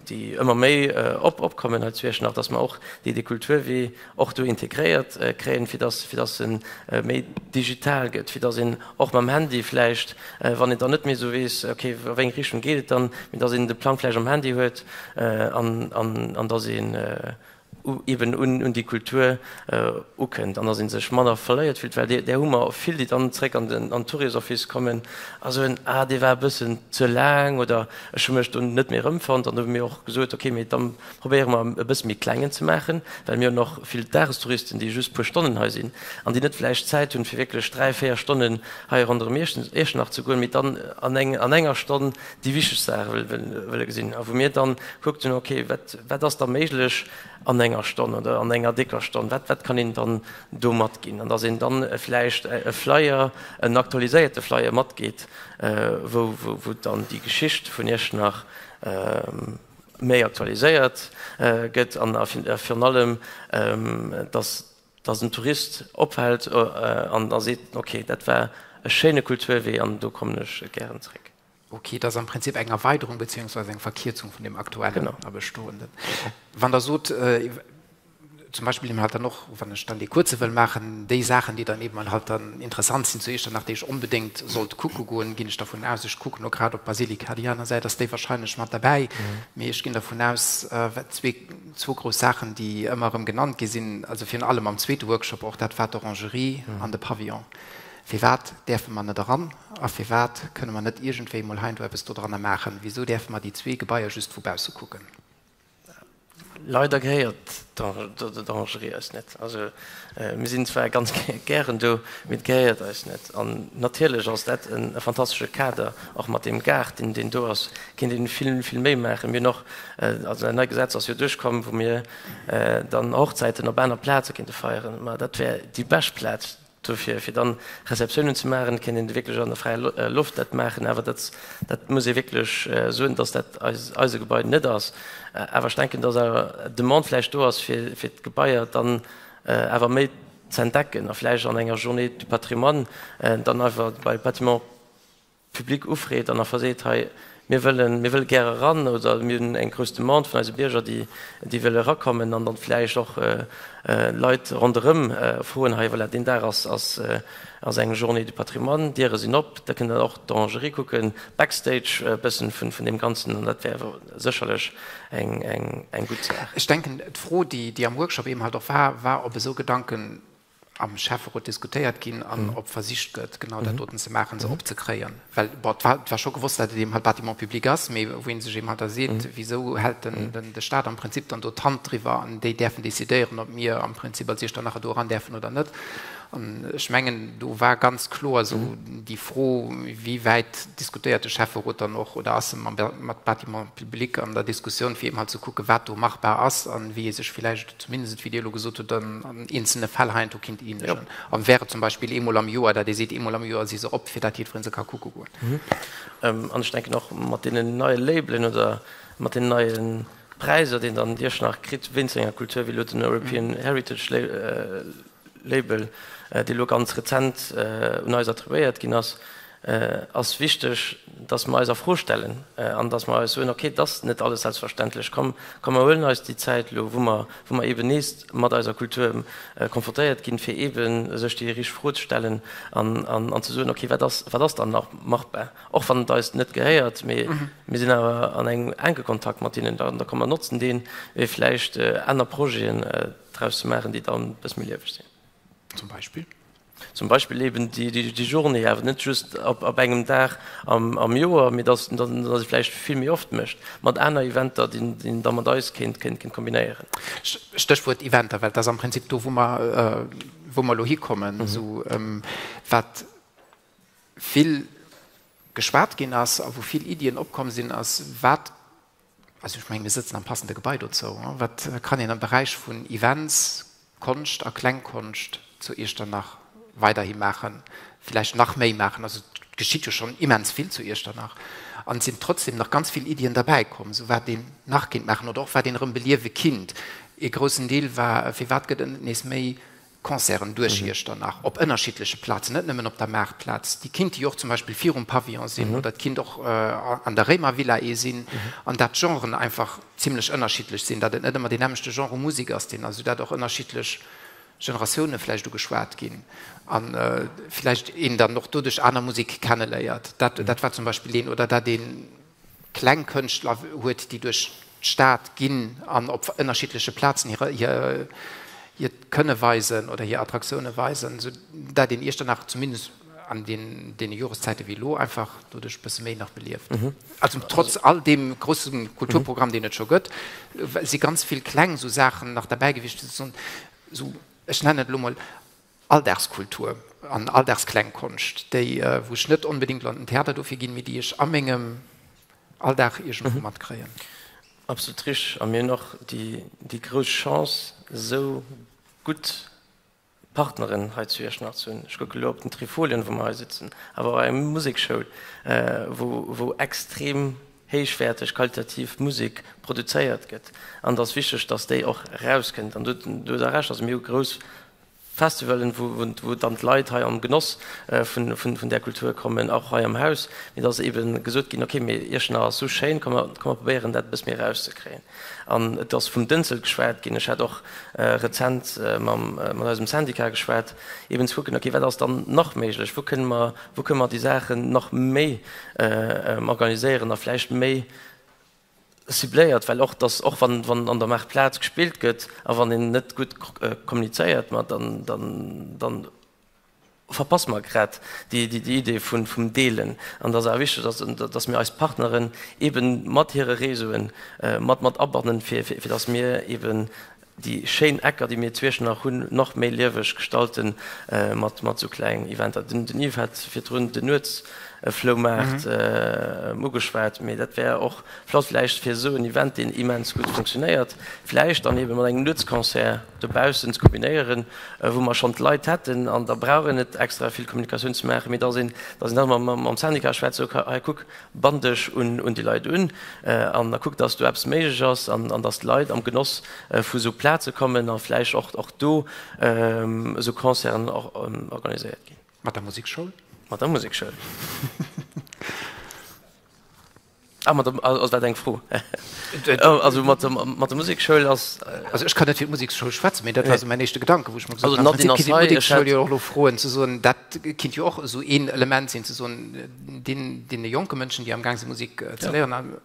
déi ëmmer méi op opkommen hei zu Iechternach, dass mer och déi dee Kulturwee och do integréiert kréien, fir dass fir dass e méi digital gëtt, fir dass een och mam Handy vläicht, wann een dann net méi esou weess, okay, a wéi eng Richtung geet et dann, mee dass een de Plang vläicht am Handy huet an an dass een eben un déi Kultur ukënnt an dass ee sech manner verléiert fillt, well där hu mer vill, déi dann zréck an den Tourisoffice kommen a soen, ah dee war e bëssen ze laang oder ech hu mech do net méi erëmfonnt. An do hu mir och gesot, okay, mee da probéiere mer e bësse méi klengen ze maachen, well mir hunn och vill Dagestouristen, déi just e puer Stonnen hei sinn an déi net vläicht Zäit hunn, fir wierklech 3, 4 Stonnen hei ronderëm Iechternach ze goen, mee dann an enger Stonn déi wichteg Saache wëlle gesinn a wou mir dann gekuckt hunn, okay, wat, wat ass da méiglech an. an enger Stonn oder an enger décker Stonn, wat, wat kann een dann do matginn? An dass een dann vläicht e Flyer, en aktualiséierte Flyer matgeet, wou, wou, wou dann déi Geschicht vun Iechternach méi aktualiséiert gëtt an virun allem, dass, dass en Tourist ophält an da seet, okay, dat war e schéine Kulturwee an do kommen ech gären zréck. Ok, dat ass am Prinzip eng Erweiderung beziehungsweise eng Verkierzung vun deem aktuellen a bestoenden. Wann Der sot, zum Beispill eben halt dann och, wann ech dann dee kuerze wëll maachen, déi Saachen, déi dann eben halt dann interessant sinn zu Iechternach, déi ech onbedéngt sollt kucke goen, ginn ech dervun aus, ech kucken elo grad op d'Basilika, déi aner Säit ass déi wahrscheinlech mat derbäi, mee ech ginn dervun aus, wat zwee, zwou grouss Saachen, déi ëmmer erëm genannt gi sinn, also virun allem am zweete Workshop och, dat war d'Orangerie an de Pavillon. Firwat däerfe mer net eran a firwat kënne mer net iergendwéi emol heiansdo eppes dodranner maachen? Wisou däerfe mer déi zwee Gebaier just vu bausse kucken? Leider gehéiert d'Orangerie eis net. Also mir sinn zwar ganz gären do, mee et gehéiert eis net. An natierlech ass dat e fantastesche Kader, och mat deem Gaart, deen do ass, kéint ee vill, vill méi maachen. Mir hunn och, also dat neit Gesetz ass jo duerchkomm, wou mir dann Hochzäiten op aner Plaze kéinte feieren. Ma dat wär déi bescht Plaz Dofir, fir dann Receptiounen ze maachen, kéint een wierklech an der fräier Loft dat maachen, awer dat, dat muss ee wierklech soen, dass dat eis, eise Gebai net ass. Awer ech denken, dass awer d'Demande vläicht do ass, fir, fir d'Gebaier dann awer méi ze entdecken a vläicht an enger Journée du patrimoine dann einfach bei Bâtiments public ufreet an einfach seet, hei, mir wëllen, mir wëlle gär eran oder mir hunn eng grouss Demande vun eise Bierger, déi, déi wëlle erakommen an dann vläicht och Leit ronderëm froen, hei, voilà, deen Dag ass, ass, ass eng Journée du patrimoine, d'Diere sinn op, da kënnt Der och d'Orangerie kucken, Backstage e bëssen vun, vun deem Ganzen an dat wär sécherlech eng, eng, eng gutt Saach. Ech denken, d'Fro, déi, déi am Workshop eben halt och war, war, ob esou Gedanken am Schäfferot diskutéiert ginn an ob versicht gëtt, genau dat doten ze maachen, se opzekréien. Well, bon, et war, et war scho gewosst, datt et eben halt Bâtiment public ass, mee wou ee sech eben halt da seet, Wisou hält den, den, de Stat am Prinzip dann do d'Hand driwwer an déi däerfen decidéieren, ob mir am Prinzip als Iechternacher do eran däerfen oder net. An ech mengen, do war ganz kloer esou déi Fro, wéi wäit diskutéiert de Schäfferot dann och oder ass e mam, mat Bâtiment public an der Diskussioun, fir eben halt ze kucken, wat do machbar ass an wéi ee sech villäicht, zumindest wéi Dir elo gesot hutt, an eenzelne Fäll heiansdo kinnt eenegen. An wär et zum Beispill eemol am Joer, dat ee seet, eemol am Joer si se op, fir dat jiddweree se ka kucke goen. An ech denken och mat deenen neie Labelen oder mat deenen neie Präisser, déi een dann Iechternach kritt wéinst senger Kultur, wéi elo den European Heritage Label, dee elo ganz rezent un eis attribuéiert ginn ass, ass wichteg, dass mer eis a Fro stellen an dass mer eis soen, okay, et ass net alles selbstverständlech, komm, komm mer huelen eis déi Zäit elo, wou mer, wou mer eeben nees mat eiser Kultur konfrontéiert ginn, fir eebe sech déi richteg Fro ze stellen an, an, an ze soen, okay, wat ass, wat ass dann nach machbar, och wann et eis net gehéiert, mee mir sinn awer an engem enke Kontakt mat hinnen, da komm mer notzen deen, fir vläicht aner Projeten draus ze maachen, déi dann e bësse méi lieweg sinn. Zum Beispill? Zum Beispill eben déi Journée, awer net just op engem Dag am Joer, mee dass dass ee vläicht vill méi oft mécht, mat aner Eventer, déi een da mat eis kéint kombinéieren. Stéchwuert Eventer, well et ass am Prinzip do, wou mer wou mer elo hikommen, esou wat vill geschwat ginn ass a wou vill Iddien opkomm sinn, ass wat Also ech mengen, mir sëtzen am passende Gebai dozou. Wat kann een am Beräich vun Events, Konscht a Klengkonscht zu Iechternach weiderhi maachen, villäicht nach méi maachen? Also et geschitt jo schonn immens vill zu Iechternach an et sinn trotzdem nach ganz vill Iddien derbäi komm, esou wat een nach kéint maachen oder och wat een erëm beliewe kinnt. Ee groussen Deel war, firwat gëtt et net nees méi Concerten duerch Iechternach op ënnerschiddleche Plazen, net nëmmen op der Maartplaz. Déi kinnte jo och zum Beispill virum Pavillon sinn oder et kinnt och an der Réimervilla ee sinn an dat d'Genren einfach zimlech ënnerschiddlech sinn, datt et net ëmmer deen nämmlechte Genre u Musek ass, deen also dat och ënnerschiddlech Generatioune vläicht ugeschwat ginn a vläicht een dann och doduerch aner Musek kenneléiert. Dat dat war zum Beispill een oder dat een kleng Kënschtler huet, déi duerch d'Stad ginn an op ënnerschiddleche Plazen hir hiert Kënne weisen oder hir Attraktioune weisen, sou dat een Iechternach zumindest an deene Joreszäite wéi elo einfach doduerch e bësse méi nach belieft. Also trotz all deem grousse Kulturprogramm, deen et scho gëtt, si ganz vill kleng sou Saachen nach derbäi gewiescht, sou, ech nennen et elo mol Alldagskultur an Alldagsklengkonscht, déi wou ech net onbedéngt elo an den Theater dofir ginn, mee déi ech a mengem Alldag iergendwou matkréien. Absolut richteg. A mir hunn och déi grouss Chance, esou gutt Partneren hei zu Iechternach ze hunn. Ech kucke elo op den Trifolien, wou mer hei sitzen, awer och eng Musekschoul, wou extrem héichwäerteg, qualitativ Musek produzéiert gëtt. An et ass wichteg, dass déi och erauskënnt. An do hutt Der Recht, also mir hu grouss Festivalen, wou dann d'Leit hei am Genoss vun där Kultur kommen, och hei am Haus. Mee et ass eebe gesot ginn, okay, mee Iechternach ass esou schéin, komm mer probéieren dat e bësse méi erauszekréien. An et ass vum Dënzel geschwat ginn. Ech hat och rezent mat eisem Syndicat geschwat, eeben ze kucken, okay, wat ass dann nach méiglech, wou kënne mer, wou kënne mer déi Saachen nach méi organiséieren a vläicht méi cibléiert, well och dass, och wann, wann an der Maartplaz gespillt gëtt a wann een net gutt kommunizéiert, ma dann, dann, dann verpasse mer grad déi, déi Idee vun, vum Deelen. An et ass awer wichteg, dass, dass mir eis Partneren eeben mat hire Réseauen mat, mat abannen, fir, fir dass mir eeben déi schéin Ecker, déi mir zu Iechternach hunn, nach méi lieweg gestalten mat esou klengen Eventer. Den Yves hat virdrun den Nuetsfloumaart ugeschwat, mee dat wär och flott vläicht fir esou en Event, deen immens gutt funktionéiert, vläicht dann eebe mat engem Nuetsconcert dobaussen ze kombinéieren, wou mer schonn d'Leit hätten an da brauch een net extra vill Kommunikatioun ze maachen, mee dass een da mam Syndicat schwätzt, esou, hei kuck, Bann dech un déi Leit un an da kuck, dass do eppes méiglech ass an dass d'Leit am Genoss vu sou Plaze kommen a vläicht och do esou Concerten organiséiert ginn. Mat der Musekschoul? Mat der Musekschoul. Ah, mat der, ass dat eng Fro? Also mat der, mat der Musekschoul ass. Also ech kann net fir d'Musekschoul schwätzen, mee dat war esou mäin éischte Gedanke, wou ech mer gesot hunn, am Prinzip kinnt een d'Musekschoul jo och elo froen, ze soen, dat kinnt jo och esou een Element sinn, ze soen, deene jonke Mënschen, déi am Gaang si Musek ze léieren,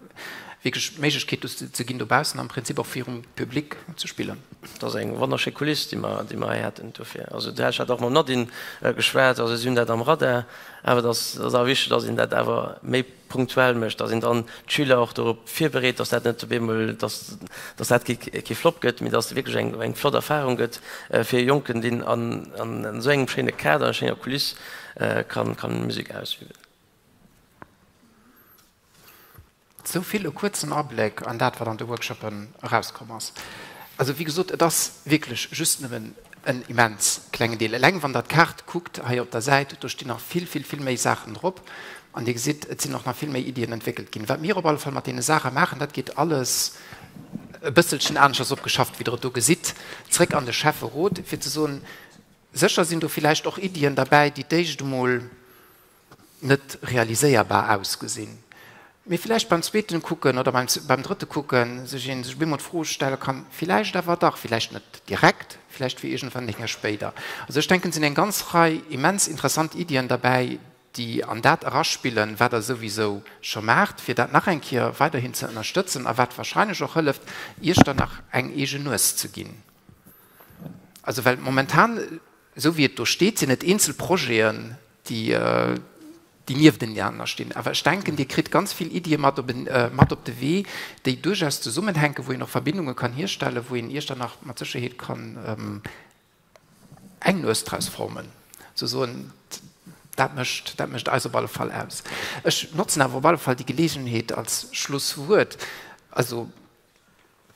wierklech d'Méiglechkeet ze ginn, dobaussen am Prinzip och virum Public ze spillen. Dat ass eng wonnerschéi Kuliss, déi mer, déi mer hei haten dofir. Also ech hat och mam Nadine geschwat, also si hunn dat am Radar, awer et ass awer wichteg, datt een dat awer méi punktuell mécht, datt een dann d'Schüler och dorop virbereet, datt dat net op eemol, datt, datt dat kee Flop gëtt, mee datt et wierklech eng, eng flott Erfahrung gëtt fir e Jonken, deen an, an esou engem schéine Kader, an enger schéiner Kuliss kann, kann Musek ausüben. Esou vill e kuerzen Abléck an dat, wat an de Workshoppen erauskomm ass. Also wéi gesot, et ass wierklech just nëmmen en immens klengen Deel. Eleng wann Der d'Kaart kuckt hei op der Säit, do stinn nach vill, vill, vill méi Saachen drop. An Dir gesitt, et sinn och nach vill méi Iddien entwéckelt ginn. Wat mir op alle Fall mat deene Saache maachen, dat geet alles e bësselchen aneschters opgeschafft, wéi Der et do gesitt, zréck an de Schäfferot, fir ze soen, Sécher sinn do villäicht och Iddien derbäi, déi d'éischt emol net realiséierbar ausgesinn, mee villäicht beim zweeten Kucken oder beim beim drëtte Kucken sech een sech op eemol d'Fro stelle kann, villäicht awer dach, villäicht net direkt, villäicht fir iergendwann eng Kéier spéider. Also ech denken, et sinn eng ganz Rei immens interessant Iddien derbäi, déi an dat eraspillen, wat Der souwisou scho maacht, fir dat nach eng Kéier weiderhin ze ënnerstëtzen a wat wahrscheinlech och hëlleft, Iech dann nach eng eegen Nues ze ginn. Also well momentan, esou wéi et do steet, sinn et eenzel Projeten, déi, déi nieftenaner stinn. Awer ech denken, Dir kritt ganz vill Iddie mat op, mat op de Wee, déi duerchaus zesummenhänken, wou een och Verbindunge kann hierstellen, wou een Iech dann nach mat Sécherheet kann eng Nues draus formen, sou soen. Dat mécht, dat mécht eis op alle Fall aus. Ech notzen awer op alle Fall déi Geleegenheet als Schlusswuert. Also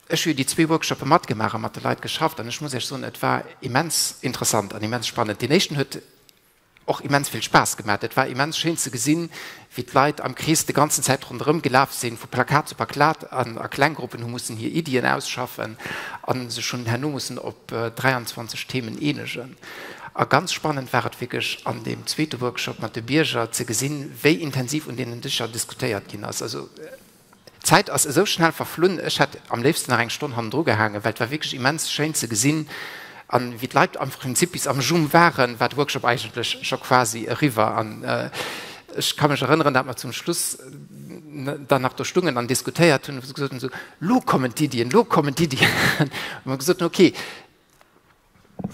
Ech hu jo déi zwee Workshoppe matgemaach a mat de Leit geschafft an ech muss Iech soen, et war immens interessant an immens spannend. Deen éischten huet och immens vill Spaass gemaach. Et war immens schéin ze gesinn, wéi d'Leit am Krees de ganzen Zäit ronderëm gelaf sinn, vu Plakat zu Paklat an a Klenggruppen hu mussen hir Iddien ausschaffen a sech hunn herno mussen op 23 Themen eenegen. A ganz spannend war et wierklech an deem zweete Workshop mat de Bierger ze gesinn, wéi intensiv un deenen Dëscher diskutéiert ginn ass. Also D'Zäit ass esou schnell verflunn, ech hätt am léifsten nach eng Stonn hannendru gehaangen, well et war wierklech immens schéin ze gesinn an wéi d'Leit am Prinzip bis am Jumm waren, war de Workshop eigentlech scho quasi eriwwer. An ech ka mech erënneren, dat mer zum Schluss dann nach do stungen an diskutéiert hunn, wou se gesot hunn, esou, Lo kommen d'Iddien, lo kommen d'Iddien. Wou mer gesot hunn, okay,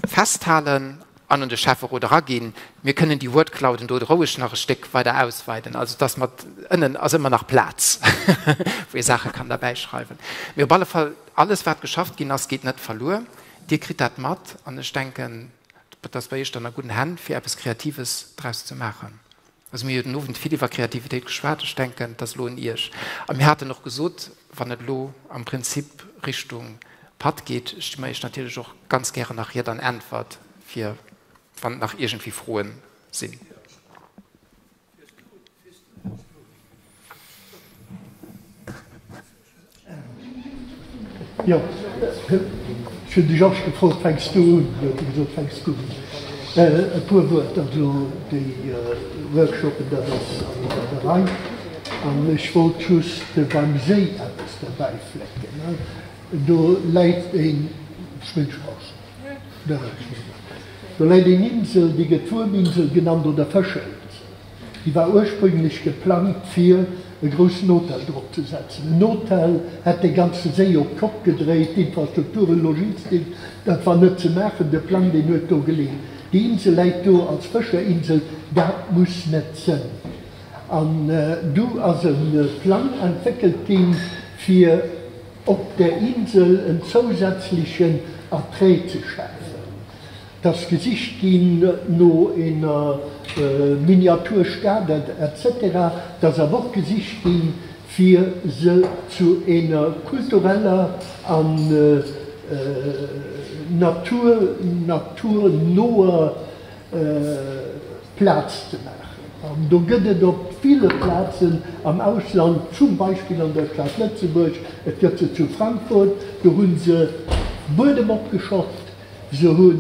Festhalen an un de Schäfferot eraginn. Mir kënnen déi Wordclouden do roueg nach e Stéck weider ausweiden, also dass mat ënnen ass ëmmer nach Plaz, wou ee Saache kann derbäischreiwen. Mee op alle Fall, alles wat geschafft ginn ass, geet net verluer. Dir kritt dat mat an ech denken, et ass bei Iech dann a gudden Hänn, fir eppes Kreatives draus ze maachen. Also mir hu jo den Owend vill iwwer Kreativitéit geschwat. Ech denken, et ass elo un Iech. A mir haten och gesot. Wann et elo am Prinzip Richtung Patt geet, sti mer Iech natierlech och ganz gären nach Ried an Äntwert, fir wann nach iergendwéi Froen sinn. Jo, ech hunn de Georges gefrot, Fänks du un? Huet e gesot, Fänks du un. E puer Wuert, also déi Workshopen, dat ass an der Rei. An ech wollt just beim Séi eppes derbäi flécken. Do läit een, do läit een Insel, déi gëtt Wuerminsel genannt oder Fëscherinsel. Déi war ursprünglech geplangt fir e groussen Hotel drop ze setzen. En Hotel hätt dee ganze Séi op d'Kopp gedréit, d'Infrastrukturen, Logistik, dat war net ze maachen. De Plang, deen huet do geleeën. Déi Insel läit do als Fëscherinsel, dat muss net sënn. An du ass e Plang entwéckelt ginn, fir op där Insel en zousätzlechen Attrait ze schafen. Et ass gesicht ginn no ener Miniaturstad etc. Et ass awer och gesicht ginn, fir se zu ener kultureller an natur naturnoer Plaz ze maachen. An do gëtt et op ville Plazen am Ausland, zum Beispill an der Stad Lëtzebuerg, et gëtt se zu Frankfurt, do hu se Buedem opgeschott, se hu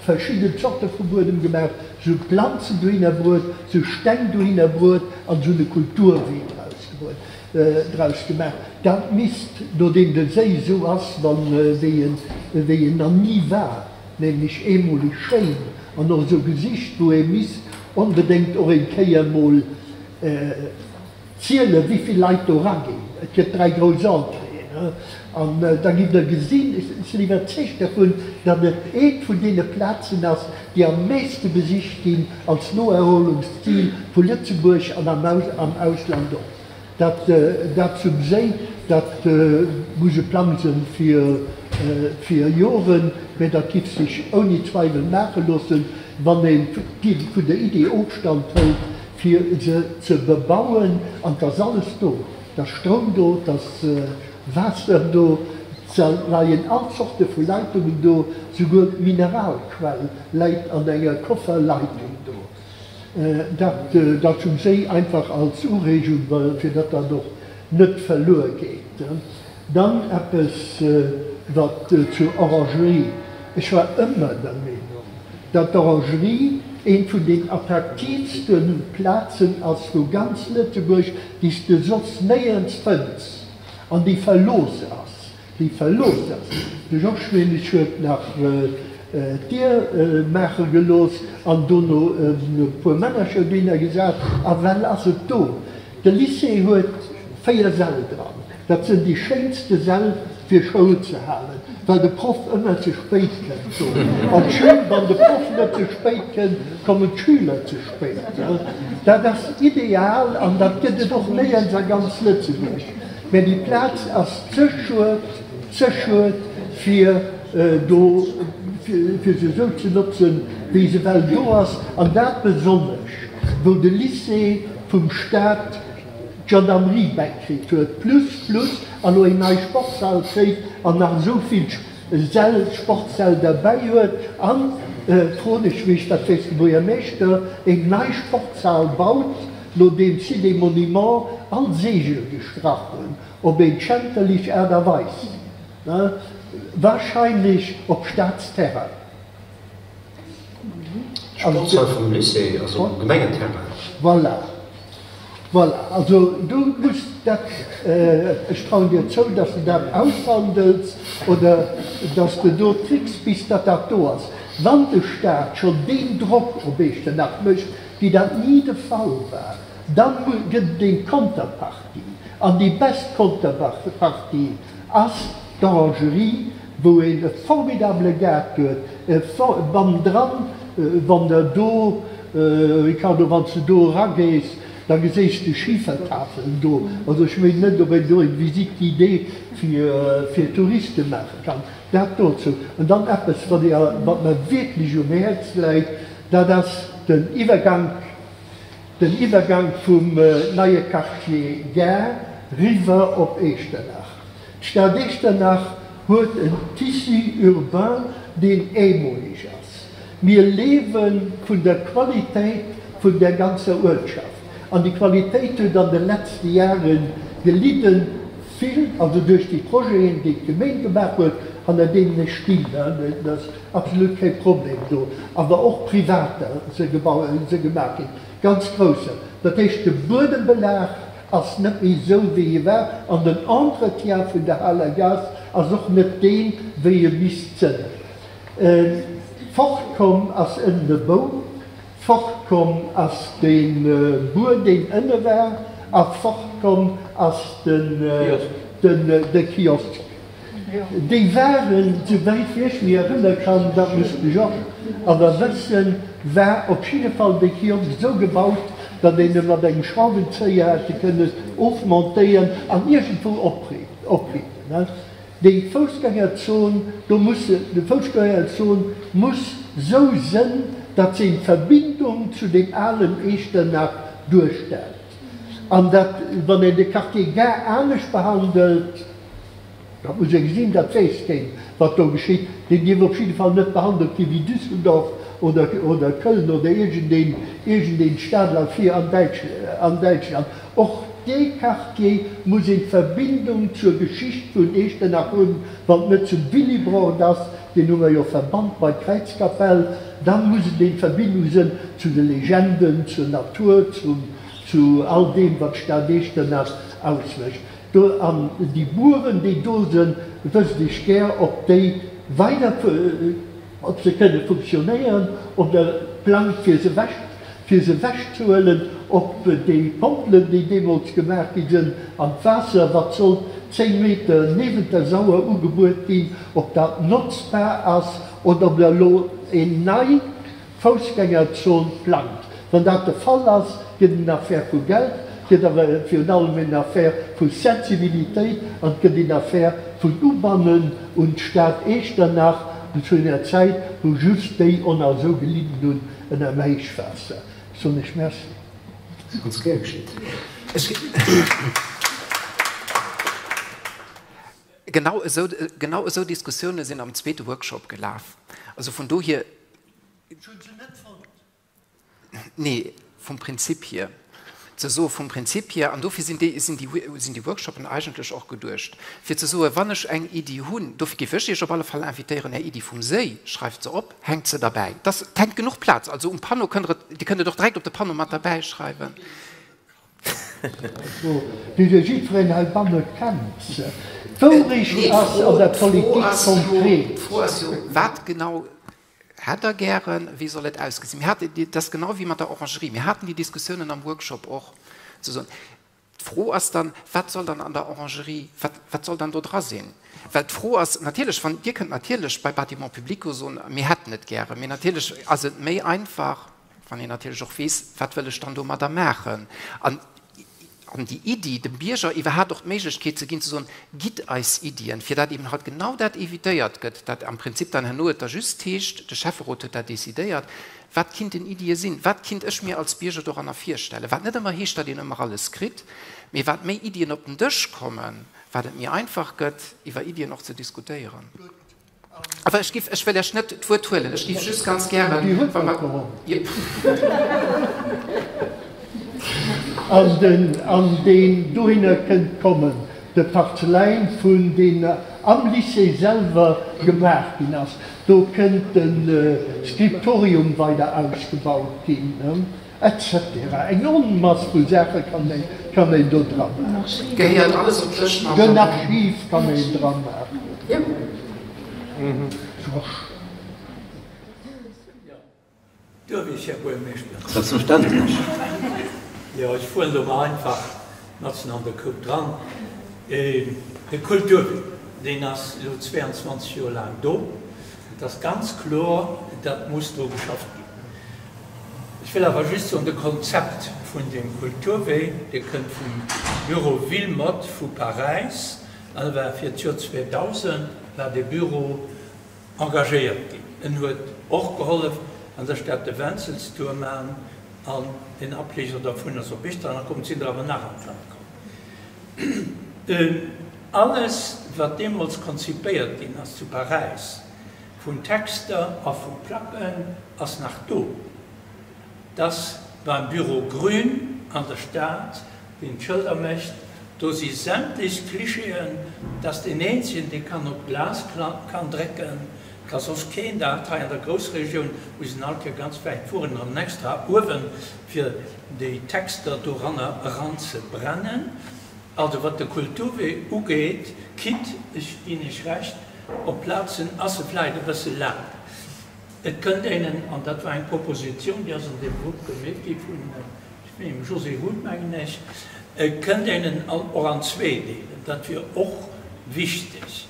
verschidden Zorte vu Buedem gemaach, se hu Planzen dohinner bruet, se hu Steng dohinner bruet an se hunn e Kulturwee draus gebruet, draus gemaach. Dat misst, nodeem de Séi esou ass, wann, wéi en, wéi en nach ni war, nämlech eemoleg schéin an och esou gesicht, wou ee misst onbedéngt och eng Kéier emol zielen, wéivill Leit do eraginn. Et gëtt 3 grouss Entréeën an da gitt Der gesinn, ech sinn iwwerzeegt dervun, datt et eent vun deene Plazen ass, déi am meeschte besicht ginn als Noerholungszil vu Lëtzebuerg an am Ausland och. Dat, dat zum Séi, dat muss e Plang sënn fir, fir Joren, mä dat giff sech ouni Zweiwel maache loossen, wann ee vun der Idee Ofstand hëlt, fir se ze bebauen. An 't ass alles do, 't ass Stroum do, 't ass Waasser do, 't leien all Zorte vu Leitungen do, souguer d'Mineralquell läit an enger Kofferleitung do. Dat dat zum Séi einfach als Ureegung, fir datt dat och net verluer geet. Dann eppes wat zur Orangerie, Ech war ëmmer der Meenung, datt d'Orangerie eent vun den attraktiivste Plazen ass vu ganz Lëtzebuerg, déi s de soss néierens fënns an déi verlooss ass. Déi verlooss ass. De Georges Wenig huet nach d'Dier maache gelooss an dono e puer Männercher dohinner gesat a well ass et do. De Lycée huet 4 Säll dran. Dat sënn déi schéinste Säll fir Schoul ze halen, well de Proff ëmmer ze spéit kënnt do. An d'Schüler, wann de Proff net ze spéit kënnt, kommen d'Schüler ze spéit. Dat ass ideal an dat gëtt et och néierens a ganz Lëtzebuerg. Mä déi Plaz ass ze schued, ze schued, fir do, fir se esou ze notzen, wéi se well do ass. An dat besonnesch, wou de Lycée vum Stat d'Gendarmerie bäikritt huet, plus, plus, a lo eng nei Sportshal kréit an nach esou vill Säll, Sportssäll derbäi huet. An, froen ech mech, dat weess de Buergermeeschter, eng nei Sportshal baut, Nodeems si dem Monument all Seegel gestrach hunn, op eng schänterlich Aart a Weis, wahrscheinlech op Staatsterrain. D'Sportshal vum Lycée ass op Gemengenterrain. Voilà, voilà. Also du muss dat, ech trauen dir zou, dass de dat aushandels oder dass de do tricks, bis datt dat do ass. Wann de Staat schonn deen Drock op Echternach mécht, wéi dat ni de Fall war, da gëtt et eng Konterpartie. An déi best Konterpartie ass d'Orangerie, wou een e formidabele Gaart huet, e bannendran, wann Der do, Ricardo, wann s de do eragees, da geséis de Schifertafelen do. Also ech weess net, ob een do eng Visite guidée fir Touriste maache kann. Dat dozou. An dann eppes, wat mer wierklech um Häerz läit, Dat ass den Iwwergank, den Iwwergank vum neie Quartier Gare. riwwer op Echternach. D'Stad Echternach huet en Tissu urbain, deen eemoleg ass. Mir liewe vun der Qualitéit vun där ganzer Uertschaft. An déi Qualitéit huet an de letzte Jahre gelidden, vill, also duerch déi Projeten, déi d'Gemeng gemaach huet, hanner deenen ech stinn, dat ass absolut kee Problem do, awer och privater se gemaach ginn, ganz grousser. Dat heescht, de Buedembelag ass net méi esou, wéi e war, an den Entretien vun der Haler Gaass ass och net deen, wéi e misst sënn. Fortkomm ass ënnen e Boum, fortkomm ass de Buer, deen ënne war, a fortkomm ass de Kiosk. Déi waren, souwäit wéi ech mech erënnere kann, dat muss de Georges awer wëssen, war op jidde Fall dee Kiosk esou gebaut, datt een e mat engem Schrauwenzéier hätte kënnen ofmontéieren an iergendwou opriichten. Déi Foussgängerzon, do muss se, de Foussgängerzon muss sou sënn, datt se eng Verbindung zu deem alen Echternach duerstellt. An dat, wann een de Quartier Gare anescht behandelt, dat muss ee gesinn, dat weess keen, wat do geschitt, deen dierf op jidde Fall net behandelt gi wéi Düsseldorf oder, oder Köln oder iergendeen, iergendeen Stadland vir an Däitsch, an Däitschland. Och dee Quartier muss eng Verbindung zur Geschicht vun Echternach hunn, wann et net zum Willibrord ass, deen hu mer jo verbannt bei d'Kräizkapell, da muss et eng Verbindung sënn zu de Legenden, zur Natur, zum, zu all deem wat d'Stad Echternach ausmécht. Do, an déi Bueren déi do sënn, wësst ech gär, ob déi weider, ob se kënne funktionéieren, ob Der plangt fir se ewech, fir se ewechzehuelen, ob déi Pompelen, déi deemools gemaach gi sinn, an d'Waasser, wat sollt 10 Meter niewent der Sauer ugebuert ginn, ob dat notzbar ass oder ob Der elo eng nei Foussgängerzon plangt. Wann dat de Fall ass, gëtt et en Affaire vu Geld, gëtt awer virun allem en Affaire vu Sensibilitéit an et gëtt en Affaire vun Ubannen un d'Stad Echternach zu enger Zäit, wou just déi oner esou gelidden hunn ënner dem Héichwaasser. Ech soen Iech Merci. Ganz gär geschitt. Genau esou, genau esou Diskussioune sinn am zweete Workshop gelaf. Also vun dohier. Ech hunn se net fonnt. Nee, vum Prinzip hier. Ze soe vum Prinzip hier, an dofir sinn déi, sinn déi, sinn déi Workshoppen eigentlech och geduecht, fir ze soe wann ech eng Iddi hunn, dofir géif ech Iech op alle Fall invitéieren, Är Iddi vum Séi, schreift se op, hänkt se derbäi. Dass, et hänkt genuch Plaz, also um Panneau kënnt Der et, Dir kënnt et och direkt op de Panneau mat derbäi schreiwen. Fro, déi jo jiddwereen heibanne kennt. D'Wourecht ass an der Politik konkret. D'Fro ass jo, wat genau hätt Der gären, wéi soll et ausgesinn? Mir haten, dat ass genau wéi mat der Orangerie, mir haten déi Diskussiounen am Workshop och, ze soen, d'Fro ass dann, wat soll dann an der Orangerie, wat, wat soll dann do dra sinn? Well d'Fro ass natierlech, wann, Dir kënnt natierlech bei Bâtiments publics soen, mir hätten et gären, mee natierlech ass et méi einfach, Wann een natierlech och weess, wat wëll ech dann domadder maachen. An, an déi Iddi, dem Bierger iwwerhaapt och d'Méiglechkeet ze ginn, ze soen, Gitt eis Iddien, fir dat eben halt genau dat evitéiert gëtt, dat am Prinzip dann herno et da just heescht, de Schäfferot huet dat decidéiert. Wat kinnten Iddie sinn? Wat kinnt ech mir als Bierger doranner virstellen? Wat net ëmmer heescht, datt een ëmmer alles kritt, mee wat méi Iddien op den Dësch kommen, wat et méi einfach gëtt, iwwer Iddien och ze diskutéieren. Awer ech giff, ech wëll Iech net d'Wuert huelen, ech giff just ganz gären, Dir hutt d'Wuert geholl. An den, an deen dohinner kënnt kommen, de Parzeläin vun deen am Lycée selwer gemaach ginn ass, do kënnt de Scriptorium weider ausgebaut ginn. Etc. Eng Onmass vu Saache kann een do dra maachen. Gehéiert alles op Dësch mat. Den Archiv kann een dra maachen. Georges. Duerf ech, Här Buergermeeschter? Selbstverständlech. Jo, ech fueren do mol einfach matzen an de Koup dran. De Kulturwee, deen ass elo 22 Joer laang do. Et ass ganz kloer, datt muss dru geschafft ginn. Ech wëll awer just soen, de Konzept vun deem Kulturwee, dee kënnt vum Büro Wilmotte vu Paräis an e war fir d'Joer 2000 war dee Büro engagéiert ginn. En huet och gehollef an der Stad de Wenzelsturm an an den Ableger dervun ass op Echternach komm. Et sinn der awer nach an d'Land komm. Alles, wat deemools konzipéiert ginn ass zu Paräis, vun Texter a vu Placken, ass nach do. 't ass beim Büro Grün an der Stad, deen d'Schëlder mécht. Do si sämtlech Klischeeën. 't ass deen eenzegen, dee kann op d'Glas kann drécken. 't ka soss keen dat. Hei an der Groussregioun muss een all Kéier ganz wäit fueren an en extra Uewen, fir déi Texter doranner eranzebrennen. Also wat de Kulturwee ugeet, quitte, ech ginn Iech Recht, op Plazen ass e vläicht e bësse laang. Et kënnt een en, an dat war eng Proposition, déi ass an deem Grupp gemeet gi vun, ech mengen, dem José Huth, mengen ech, et kënnt een en och an zwee deelen. Dat wier och wichteg.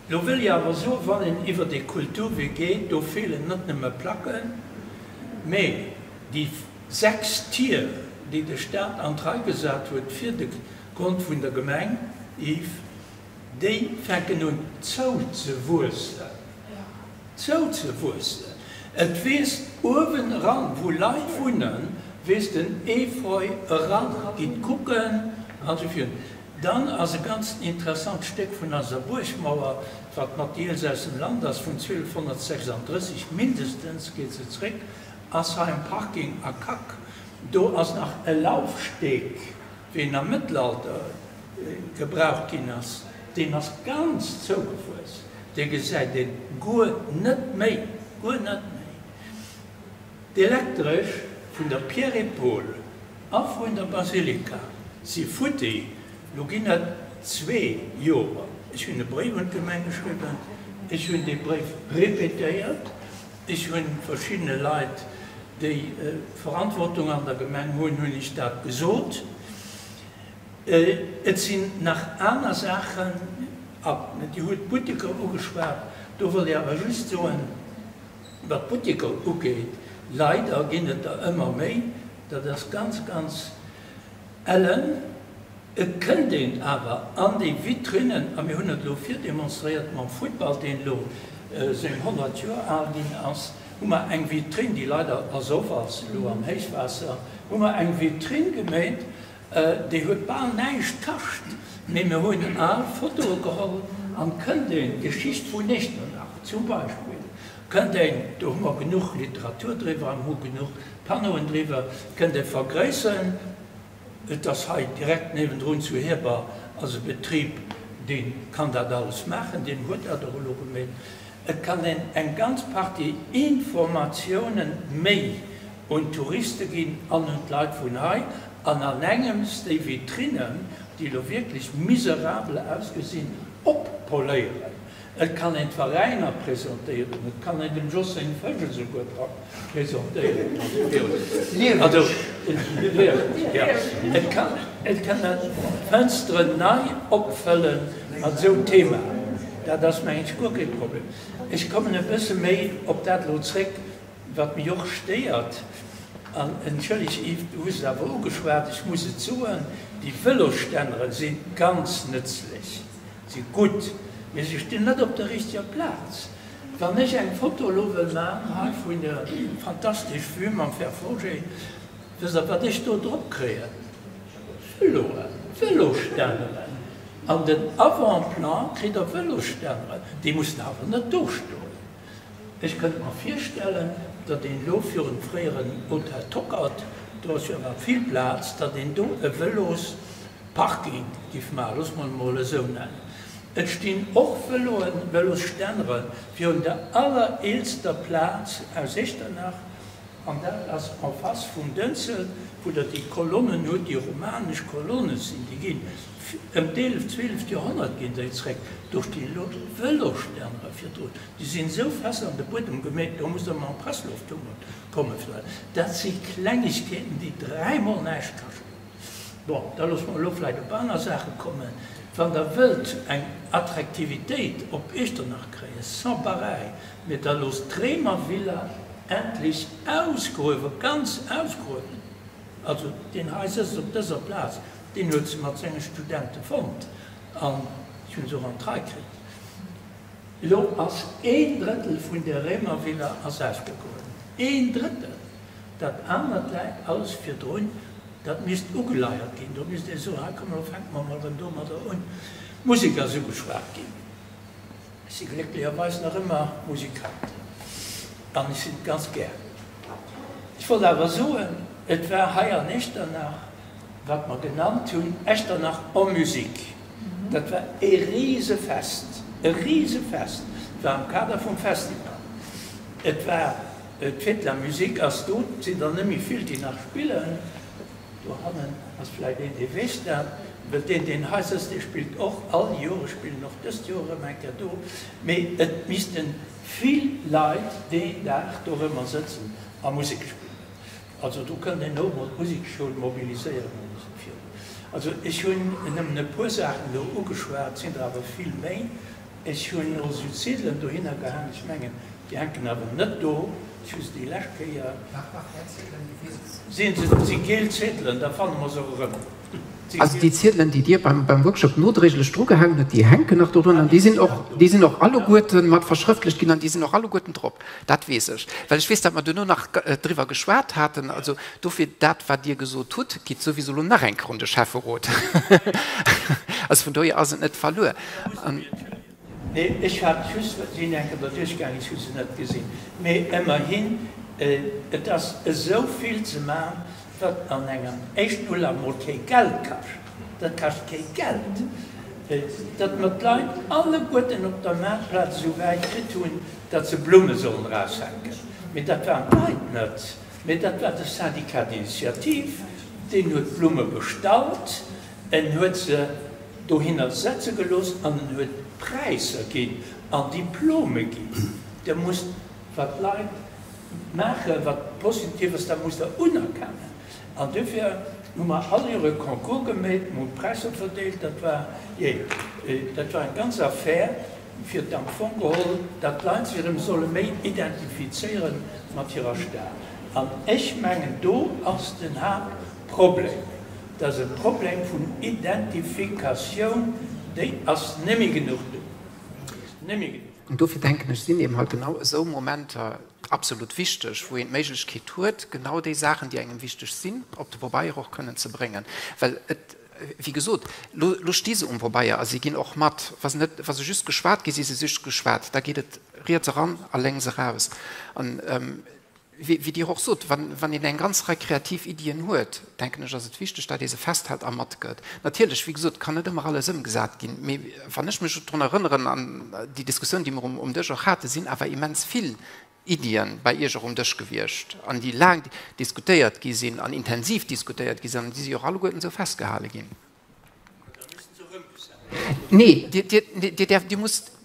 Lo wëll ech awer soen, wann een iwwer dee Kulturwee geet, do feelen net nëmme Placken, mee déi 6 Tier, déi de Stat an d'Rei gesat huet fir de Kont vun der Gemeng, Yves, déi fänken un zouzewuessen. Zouzewuessen. Et wiisst uewen eran, wou Leit wunnen, wiisst den Efeu eran, gitt kucken an esou virun. Dann ass e ganz interessant Stéck vun eiser Buergmauer, wat mat déi eelst aus dem Land ass, vun 1236 mindestens geet se zréck, ass hei um Parking a Kack. Do ass nach e Laufsteg, wéi en am Mëttelalter gebraucht ginn ass, deen ass ganz zougewuess, dee gesäit een guer net méi, guer net méi. D'Elektresch vun der Pierre et Paul a vun der Basilika si futti, lo ginn et zwee Joer. Ech hunn e Bréif un d'Gemeng geschriwwen, ech hunn dee Bréif répétéiert, ech hu verschiddene Leit, déi Verantwortung an der Gemeng hunn, hunn ech dat gesot. Et sinn nach aner Saachen, a Dir hutt d'Butteker ugeschwat, do wollt ech awer just soen, wat d'Butteker ugeet, leider ginn et der ëmmer méi, dat ass ganz, ganz ellen. Et kënnt een awer an déi Vitrinnen, a mir hunn et elo virdemonstréiert mam Futtball, deen elo seng 100 Joer al ginn ass, hu mer eng Vitrinn, déi leider ersoff ass elo am Héichwaasser, hu mer eng Vitrinn geméit, Déi huet bal näischt kascht, mee mir hunn al Fotoe geholl an kënnt een d'Geschicht vun Echternach zum Beispill, kënnt een, do hu mer genuch Literatur driwwer an hu genuch Panneauen driwwer, kënnt ee vergréisseren. Et ass hei direkt niewendrun zu Hierber ass e Betrib, dee kann dat alles maachen, deen huet dat och elo gemeet. Et kann een eng ganz Partie Informatiounen méi un d'Touriste ginn an un d'Leit vun hei, an an engems déi Vitrinnen, déi elo wierklech miserabel ausgesinn, oppoléieren. Et kann een d'Veräiner presentéieren, et kann een dem Jos seng Fësch esouguer dra presentéieren. Also, et kann, et kann een d'Fënsteren nei opfëlle mat esou Themaen. Dat ass, mengen ech, guer kee Problem. Ech kommen e bësse méi op dat elo zréck, Wat mech och stéiert, an entschëlleg Yves, du hues et awer ugeschwat, ech muss et soen, déi Vëlosstännere si ganz nëtzlech, si gutt, mee se stinn net op der richteger Plaz. Wann ech eng Foto elo wëll man hei vun der fantastesch Vue mam Fer-Forgé, wësst Der wat ech do drop kréien? Vëloen, Vëlosstänneren. An den Avant-plan kritt Der Vëlosstänneren, déi mussen awer net do stoen. Ech kënnt mer virstellen, datt een elo virun fréieren Hotel Tockert, do ass jo awer vill Plaz, datt een do e Vëlosparking giff maachen, loosse mer et emol esou nennen. Et stinn och Vëloen, Vëlosstännere virun der allereelster Plaz aus Echternach, an dat ass en face vum Dënzel, wou Der déi Kolonnen hutt, déi romanesch Kolonne sinn, déi ginn ëm d'eeleft, zwieleft Joerhonnert ginn déi zréck, do stinn elo Vëlosstännere virdrun. Déi sinn esou fest an de Buedem geméit, do musst Der mam Presslufthummel kommen. Dat si Klengegkeeten, déi dräimol näischt kaschten. Bon, da loosse mer elo vläicht op aner Saache kommen. Wann Der wëllt eng Attraktivitéit op Iechternach kréien, sans pareil, mee da loosst d'Réimer Villa endlech ausgruewen, ganz ausgruewen. Also deen hei sëtzt op dëser Plaz, deen huet se mat senge Studente fonnt an ech hunn se och an d'Rei kritt. Elo ass een Drëttel vun der Réimervilla ass ausgegruewen. Een Drëttel! Dat anert läit alles virdrun. Dat misst ugeleiert ginn. Do misst ee soen, hei komm, elo fänke mer emol erëm domadder un. D'Musek ass ugeschwat ginn. Ech si glécklecherweis nach ëmmer Musikant an ech sinn et ganz gär. Ech wollt awer soen, et war hei an Echternach, wat mer genannt hunn Echternach en musique. Dat war e Risefest, e Risefest. Et war am Kader vum Festival. Et war d'Fête de la musique ass do, et sinn der net méi vill, déi nach spillen. Dohannen ass vläicht een, dee weess dat, well deen, deen hei sëtzt, dee spillt och all Joer. Ech spillen och dëst Joer erëm eng Kéier do. Mee et misste vill Leit deen Dag dorëmmer sëtzen a Musek spillen. Also do kënnt een och emol d'Musekschoul mobiliséieren an esou virun. Also ech hunn nëmmen e puer Saachen elo ugeschwat, et sinn der awer vill méi. Ech hunn och esou Ziedelen dohinner gehaang, ech mengen déi hänken awer net do, ech hu se déi lescht Kéier. Wat nach Är Ziedelen, déi weess ech. Sinn se, si giel Ziedelen, da fanne mer se och erëm. Also déi Ziedelen, déi Dir beim beim Workshop nodréiglech drugehaangen hutt, déi hänken nach dodrun an déi sinn och, déi sinn och alleguerte mat verschrëftlecht ginn an déi sinn och alleguerten drop. Dat weess ech, well ech weess, datt mer duerno nach driwwer geschwat haten. Also dofir, dat wat Dir gesot hutt, geet souwiso elo nach eng Kéier un de Schäfferot. Also vun dohier ass et net verluer. Nee, ech hat just, sinn eng Kéier derduerch gaangen, ech hu se net gesinn. Mee ëmmerhin, et ass esou vill ze man, wat an engem éischten Ulaf mol kee Geld kascht. Dat kascht kee Geld. Datt mer d'Leit alleguerten op der Maartplaz esou wäit kritt hunn, datt se Blumme sollen eraushänken. Mee dat waren d'Leit net, mee dat war de Syndicat d'initiative, deen huet d'Blumme bestallt. En huet se dohinner setze gelooss an en huet Präisser ginn an Diplome ginn. Der musst, wat d'Leit maachen, wat positiv ass, dat musst Der unerkennen. An duerfir hu mer all Joer e Concours gemeet, mer hu Präisser verdeelt. Dat war, jee, dat war eng ganz Affär, fir am Fong geholl, datt d'Leit sech erëm solle méi identifizéiere mat hirer Stad. An ech mengen, do ass den Haaptproblem. Dat ass e Problem vun Identifikatioun, déi ass némme genuch do. Némme genuch. An dofir denken ech, sinn eben halt genau esou Momenter absolut wichteg, wou een d'Méiglechkeet huet, genau déi Saachen, déi engem wichteg sinn, op de Pabeier och kënnen ze bréngen. Well et, wéi gesot, lo, lo sti se um Pabeier a si ginn och mat. Wa se net, wa se just geschwat gi si se just geschwat. Da geet et riets eran a lénks eraus. An Wéi Dir och sot, wann een eng ganz Rei kreativ Iddien huet, denken ech, ass et wichteg, datt ee se festhält a matgëtt. Natierlech, wéi gesot, kann net ëmmer alles ëmgesat ginn, mee wann ech mech drun erënneren an déi Diskussioun, déi mer um Dësch och haten, sinn awer immens vill Iddie bei Iech och um Dësch gewiescht an déi laang diskutéiert gi sinn an intensiv diskutéiert gi sinn an déi si och alleguerten esou festgehale ginn. Nee,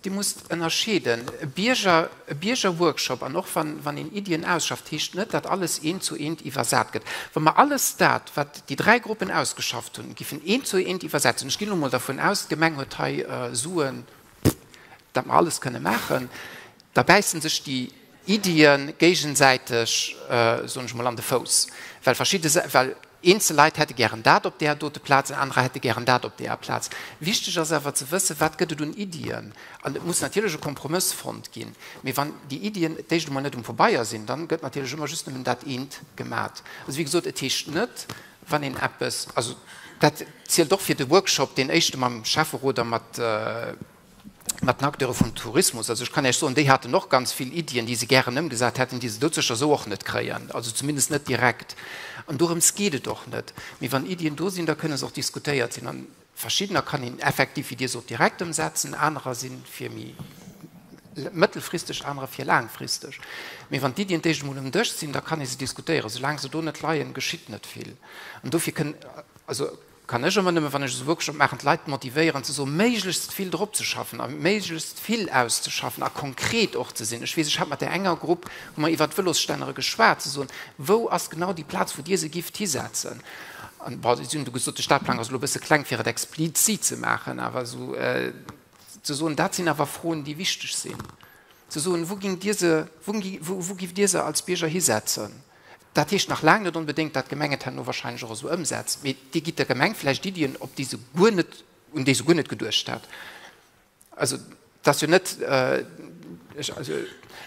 Dir musst ënnerscheeden. E Bierger, e Biergerworkshop, an och wann een Iddien ausschafft, heescht net, datt alles eent zu eent iwwersat gëtt. Wa mer alles dat, wat déi 3 Gruppen ausgeschafft hunn, giffen eent zu eent iwwersetzen, ech ginn elo mol dervun aus, d'Gemeng huet hei Suen, datt mer alles kënne maachen, da bäisse sech déi Iddie géigesäiteg, soen ech mol, an de Fouss, well verschidde, well eenzel Leit hätte gären dat op där dote Plaz an anerer hätte gären dat op deeër Plaz. Wichteg ass awer ze wëssen, wat gëtt et un Iddien? An et muss natierlech e Kompromëss fonnt ginn. Mee wann déi Iddien d'éischt emol net um Pabeier sinn, dann gëtt natierlech ëmmer just nëmmen dat eent gemat. Also wéi gesot, et heescht net, wann een eppes, also dat zielt och fir de Workshop, deen éischte mam Schäfferot a mat, mat den Acteure vum Tourismus, also ech kann Iech soen, déi haten och ganz vill Iddien, déi se gären ëmgesat hätten, déi se doudsécher esou och net kréien, also zumindest net direkt. An dorëms geet et och net. Mee wann Iddien do sinn, da kënne se och diskutéiert sinn. An verschiddener kann een effektiv, wéi Dir sot, direkt ëmsetzen, anerer si fir méi mëttelfristeg, anerer fir laangfristeg. Mee wann d'Iddien d'éischt emol um Dësch sinn, da kann ee se diskutéieren. Soulaang se do net leien, geschitt net vill. An dofir kënn, also kann ech ëmmer nëmme, wann ech esou Workshop maachen, d'Leit motivéieren ze soen, méiglechst vill drop ze schaffen a méiglechst vill auszeschaffen a konkret och ze sinn. Ech weess, ech hat mat där enger Grupp, hu mer iwwert d'Vëlosstännere geschwat, ze soen, wou ass genau déi Plaz, wou Dir se gifft hisetzen? An, bon, si hunn du gesot, de Stadplang ass elo e bësse kleng, fir et explizit ze maachen, awer esou ze soen, dat sinn awer Froen, déi wichteg sinn, ze soen, wou géingt Dir se, wou, wou giff Dir se als Bierger hisetzen? Dat heescht nach laang net onbedéngt, dat d'Gemeng et herno wahrscheinlech och esou ëmsetzt, mee Dir gitt der Gemeng vläicht Iddien, op déi se guer net, un déi se guer net geduecht hat. Also, et ass jo net. Ech, also,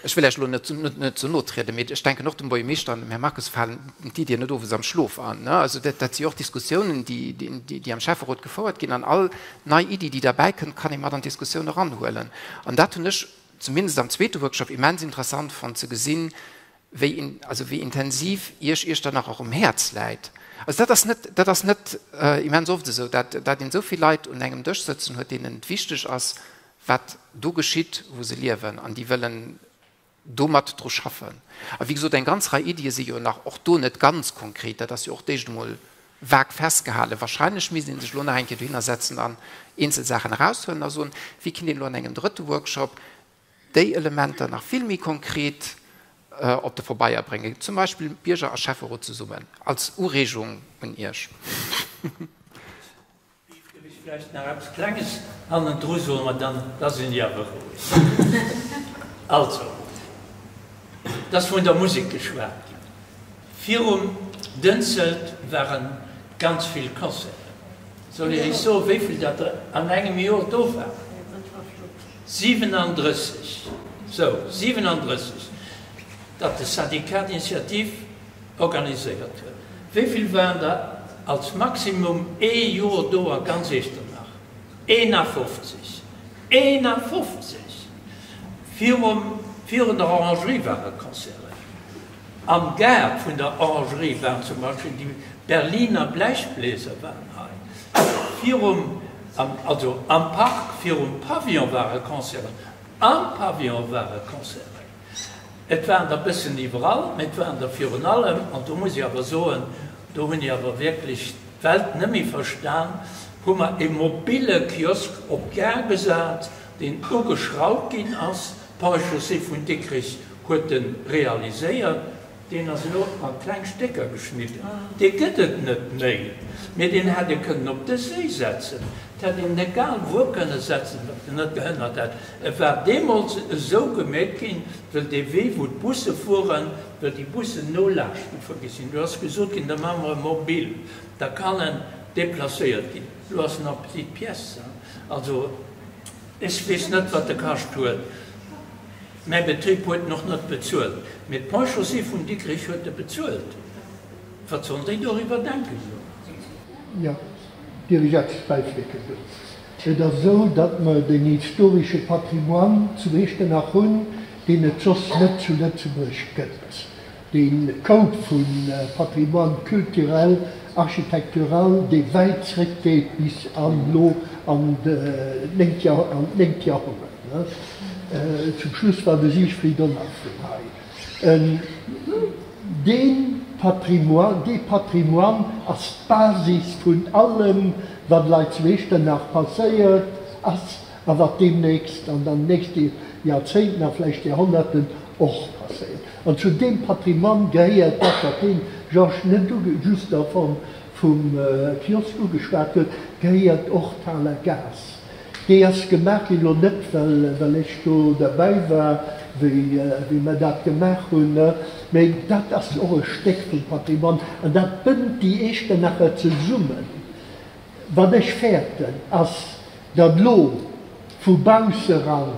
ech wëll Iech elo net, net ze no trieden, mee ech denken och dem Buergermeeschter an dem Här Marques falen d'Iddien net owes am Schlof an. Ne? Also dat, dat si och Diskussiounen, déi, déi, déi am Schäfferot gefouert ginn. An all nei Iddi, déi derbäi kënnt, kann ee mat an d'Diskussioun eranhuelen. An dat hunn ech zumindest am zweete Workshop immens interessant fonnt ze gesinn, wéi, also wéi intensiv Iech Iechternach och um Häerz läit. Also dat ass net, dat ass net immens oft esou, dat, dat een esou vill Leit un engem Dësch sëtzen huet, deenen et wichteg ass, wat do geschitt, wou se liewen, an déi wëllen do mat dru schaffen. A wéi gesot, eng ganz Rei Iddie si jo nach och do net ganz konkret, dat ass jo och d'éischt emol vag festgehalen. Wahrscheinlech misst ee sech elo nach eng Kéier dohinner setzen an eenzel Saachen eraushuelen a soen, wéi kinnt een elo an engem drëtte Workshop déi Elementer nach vill méi konkret op de Pabeier bréngen, zum Beispill Bierger a Schäfferot zesummen, als Ureegung un Iech. Dierf ech vläicht nach eppes Klenges hannendru soen, ma dann, da sinn ech awer roueg. Also, et ass vun der Musek geschwat ginn. Virum Dënzelt ware ganz vill Concerten. Soll ech Iech soen, wéi vill dat der an engem Joer do waren? 37. Sou, 37, dat de Syndicat d'initiative organiséiert huet. Wéi vill waren der als Maximum ee Joer do a ganz Echternach? 51! 51! Virum, virun der Orangerie ware Concerten. Am Gaart vun der Orangerie waren zum Beispill déi Berliner Blechbläser waren hei. Virum, also am Park virum Pavillon ware Concerten. Am Pavillon ware Concerten. Et waren der bëssen iwwerall, mä et waren der virun allem, an do muss ech awer soen, do hunn ech awer wierklech d'Welt net méi verstan, hu mer e mobile Kiosk op d'Gare gesat, deen ugeschrauft ginn ass, d'Ponts-et-Chaussées vun Dikrech huet en realiséiert. Deen ass elo a kleng Stécker geschnidden. Dee gëtt et net méi. Mee deen hätt ee kënnen op de Séi setzen. Et hätt een en egal wuer kënne setzen, wat en net gehënnert hätt. Et war deemools esou gemeet ginn, well dee Wee, wou d'Busse fueren, well déi Bussen no laanscht gefuer gi sinn. Do ass gesot ginn, da maache mer e Mobil, da kann en deplacéiert ginn. Elo ass en en petites pièces. Also, ech weess net, wat e kascht huet. Mäi Betrib huet en och net bezuelt, mee d'Ponts-Chaussées vun Dikrich huet e bezuelt. Wat sollen déi doriwwer denken elo? Jo, dierf ech eppes bäiflécken do? Et ass esou, datt mer den historesche Patrimoine zu Iechternach hunn, deen et soss net zu Lëtzebuerg gëtt. Dee Koup vu Patrimoine culturel, architectural, dee wäit zréckgeet bis an elo an d'néngt Joerhonnert. Zum Schluss war de Siegfried och nach vun hei. Dee Patrimoine, dee Patrimoine ass d'Basis vun allem, wat lei zu Echternach passéiert ass a wat deemnächst an den nächste Joerzéngten a vläicht Joerhonnerten och passéiert. An zu deem Patrimoine gehéiert dat, wat dee Georges net just a Form vum Kiosk ugeschwat huet, gehéiert och d'Haler Gaass. Déi ass gemaach ginn, elo net well ech do derbäi war, wéi mer dat gemaach hunn, mä dat ass och e Stéck vum Patrimoine an dat bënnt déi Echternacher zesummen. Wat ech fäerten, ass, datt elo vu bausseran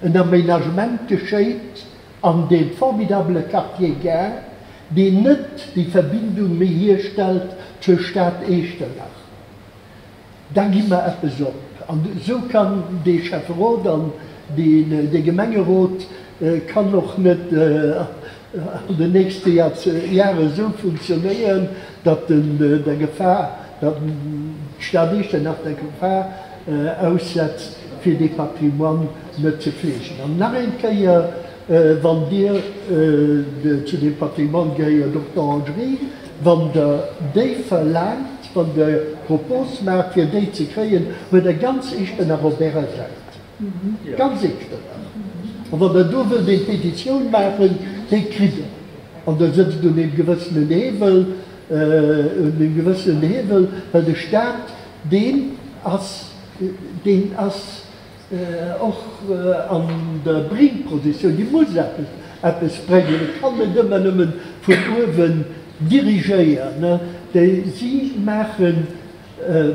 en Aménagement geschéit an deem formidabele Quartier Gare, deen net déi Verbindung méi hierstellt zur Stad Echternach. Da gi mer eppes op. An esou kann dee Schäfferot an dee Gemengerot kann och net an den nächste Jahre esou funktionéieren, datt en der Gefahr, datt d'Stad Iechternach der Gefahr aussetzt, fir dee Patrimoine net ze fleegen. An nach eng Kéier, wann Dir, zu deem Patrimoine gehéiert och d'Orangerie, wann Der déi verlaangt, wann Der Propose maacht, fir déi ze kréien, huet Der ganz Iechternach op Ärer Säit. Ganz Iechternach. An wann Der do wëllt eng Petitioun maachen, déi kritt Der. An Der sëtzt un engem gewëssenen Hiewel, un engem gewëssenen Hiewel, well de Staat, deen ass, deen ass och an der Bringpositioun, dee muss eppes, eppes bréngen. E kann net ëmmer nëmme vun uewen dirigéieren. Déi, si maachen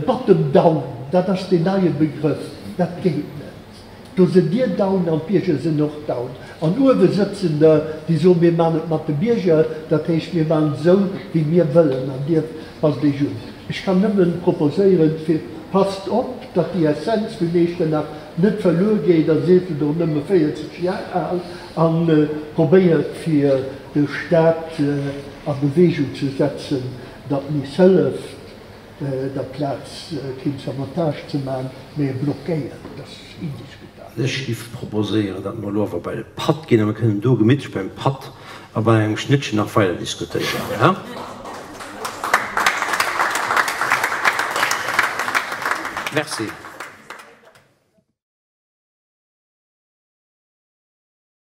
bottom down, dat ass deen neie Begrëff. Dat geet net. Do sënn dir down an d'Bierger sënn och down. An uewe sëtzen der, déi soen, mir man et mat de Bierger, dat heescht, mir man et esou, wéi mir wëllen an dir passt iech un. Ech kann nëmmen proposéieren, fir, passt op, datt déi Essenz vun Echternach net verluer geet, a sief et och nëmme 40 Jar al, a probéiert fir de Staat a Bewegung ze setzen, datt nees hëlleft. Der Plaz keen Sabotage ze man, mee e blockéiert, dat ass indiskutabel. Ech giff proposéieren, datt mer elo awer bei de Patt ginn a mer kënnen do gemittlech beim Patt a bei engem Schnittchen nach weider diskutéieren. Merci.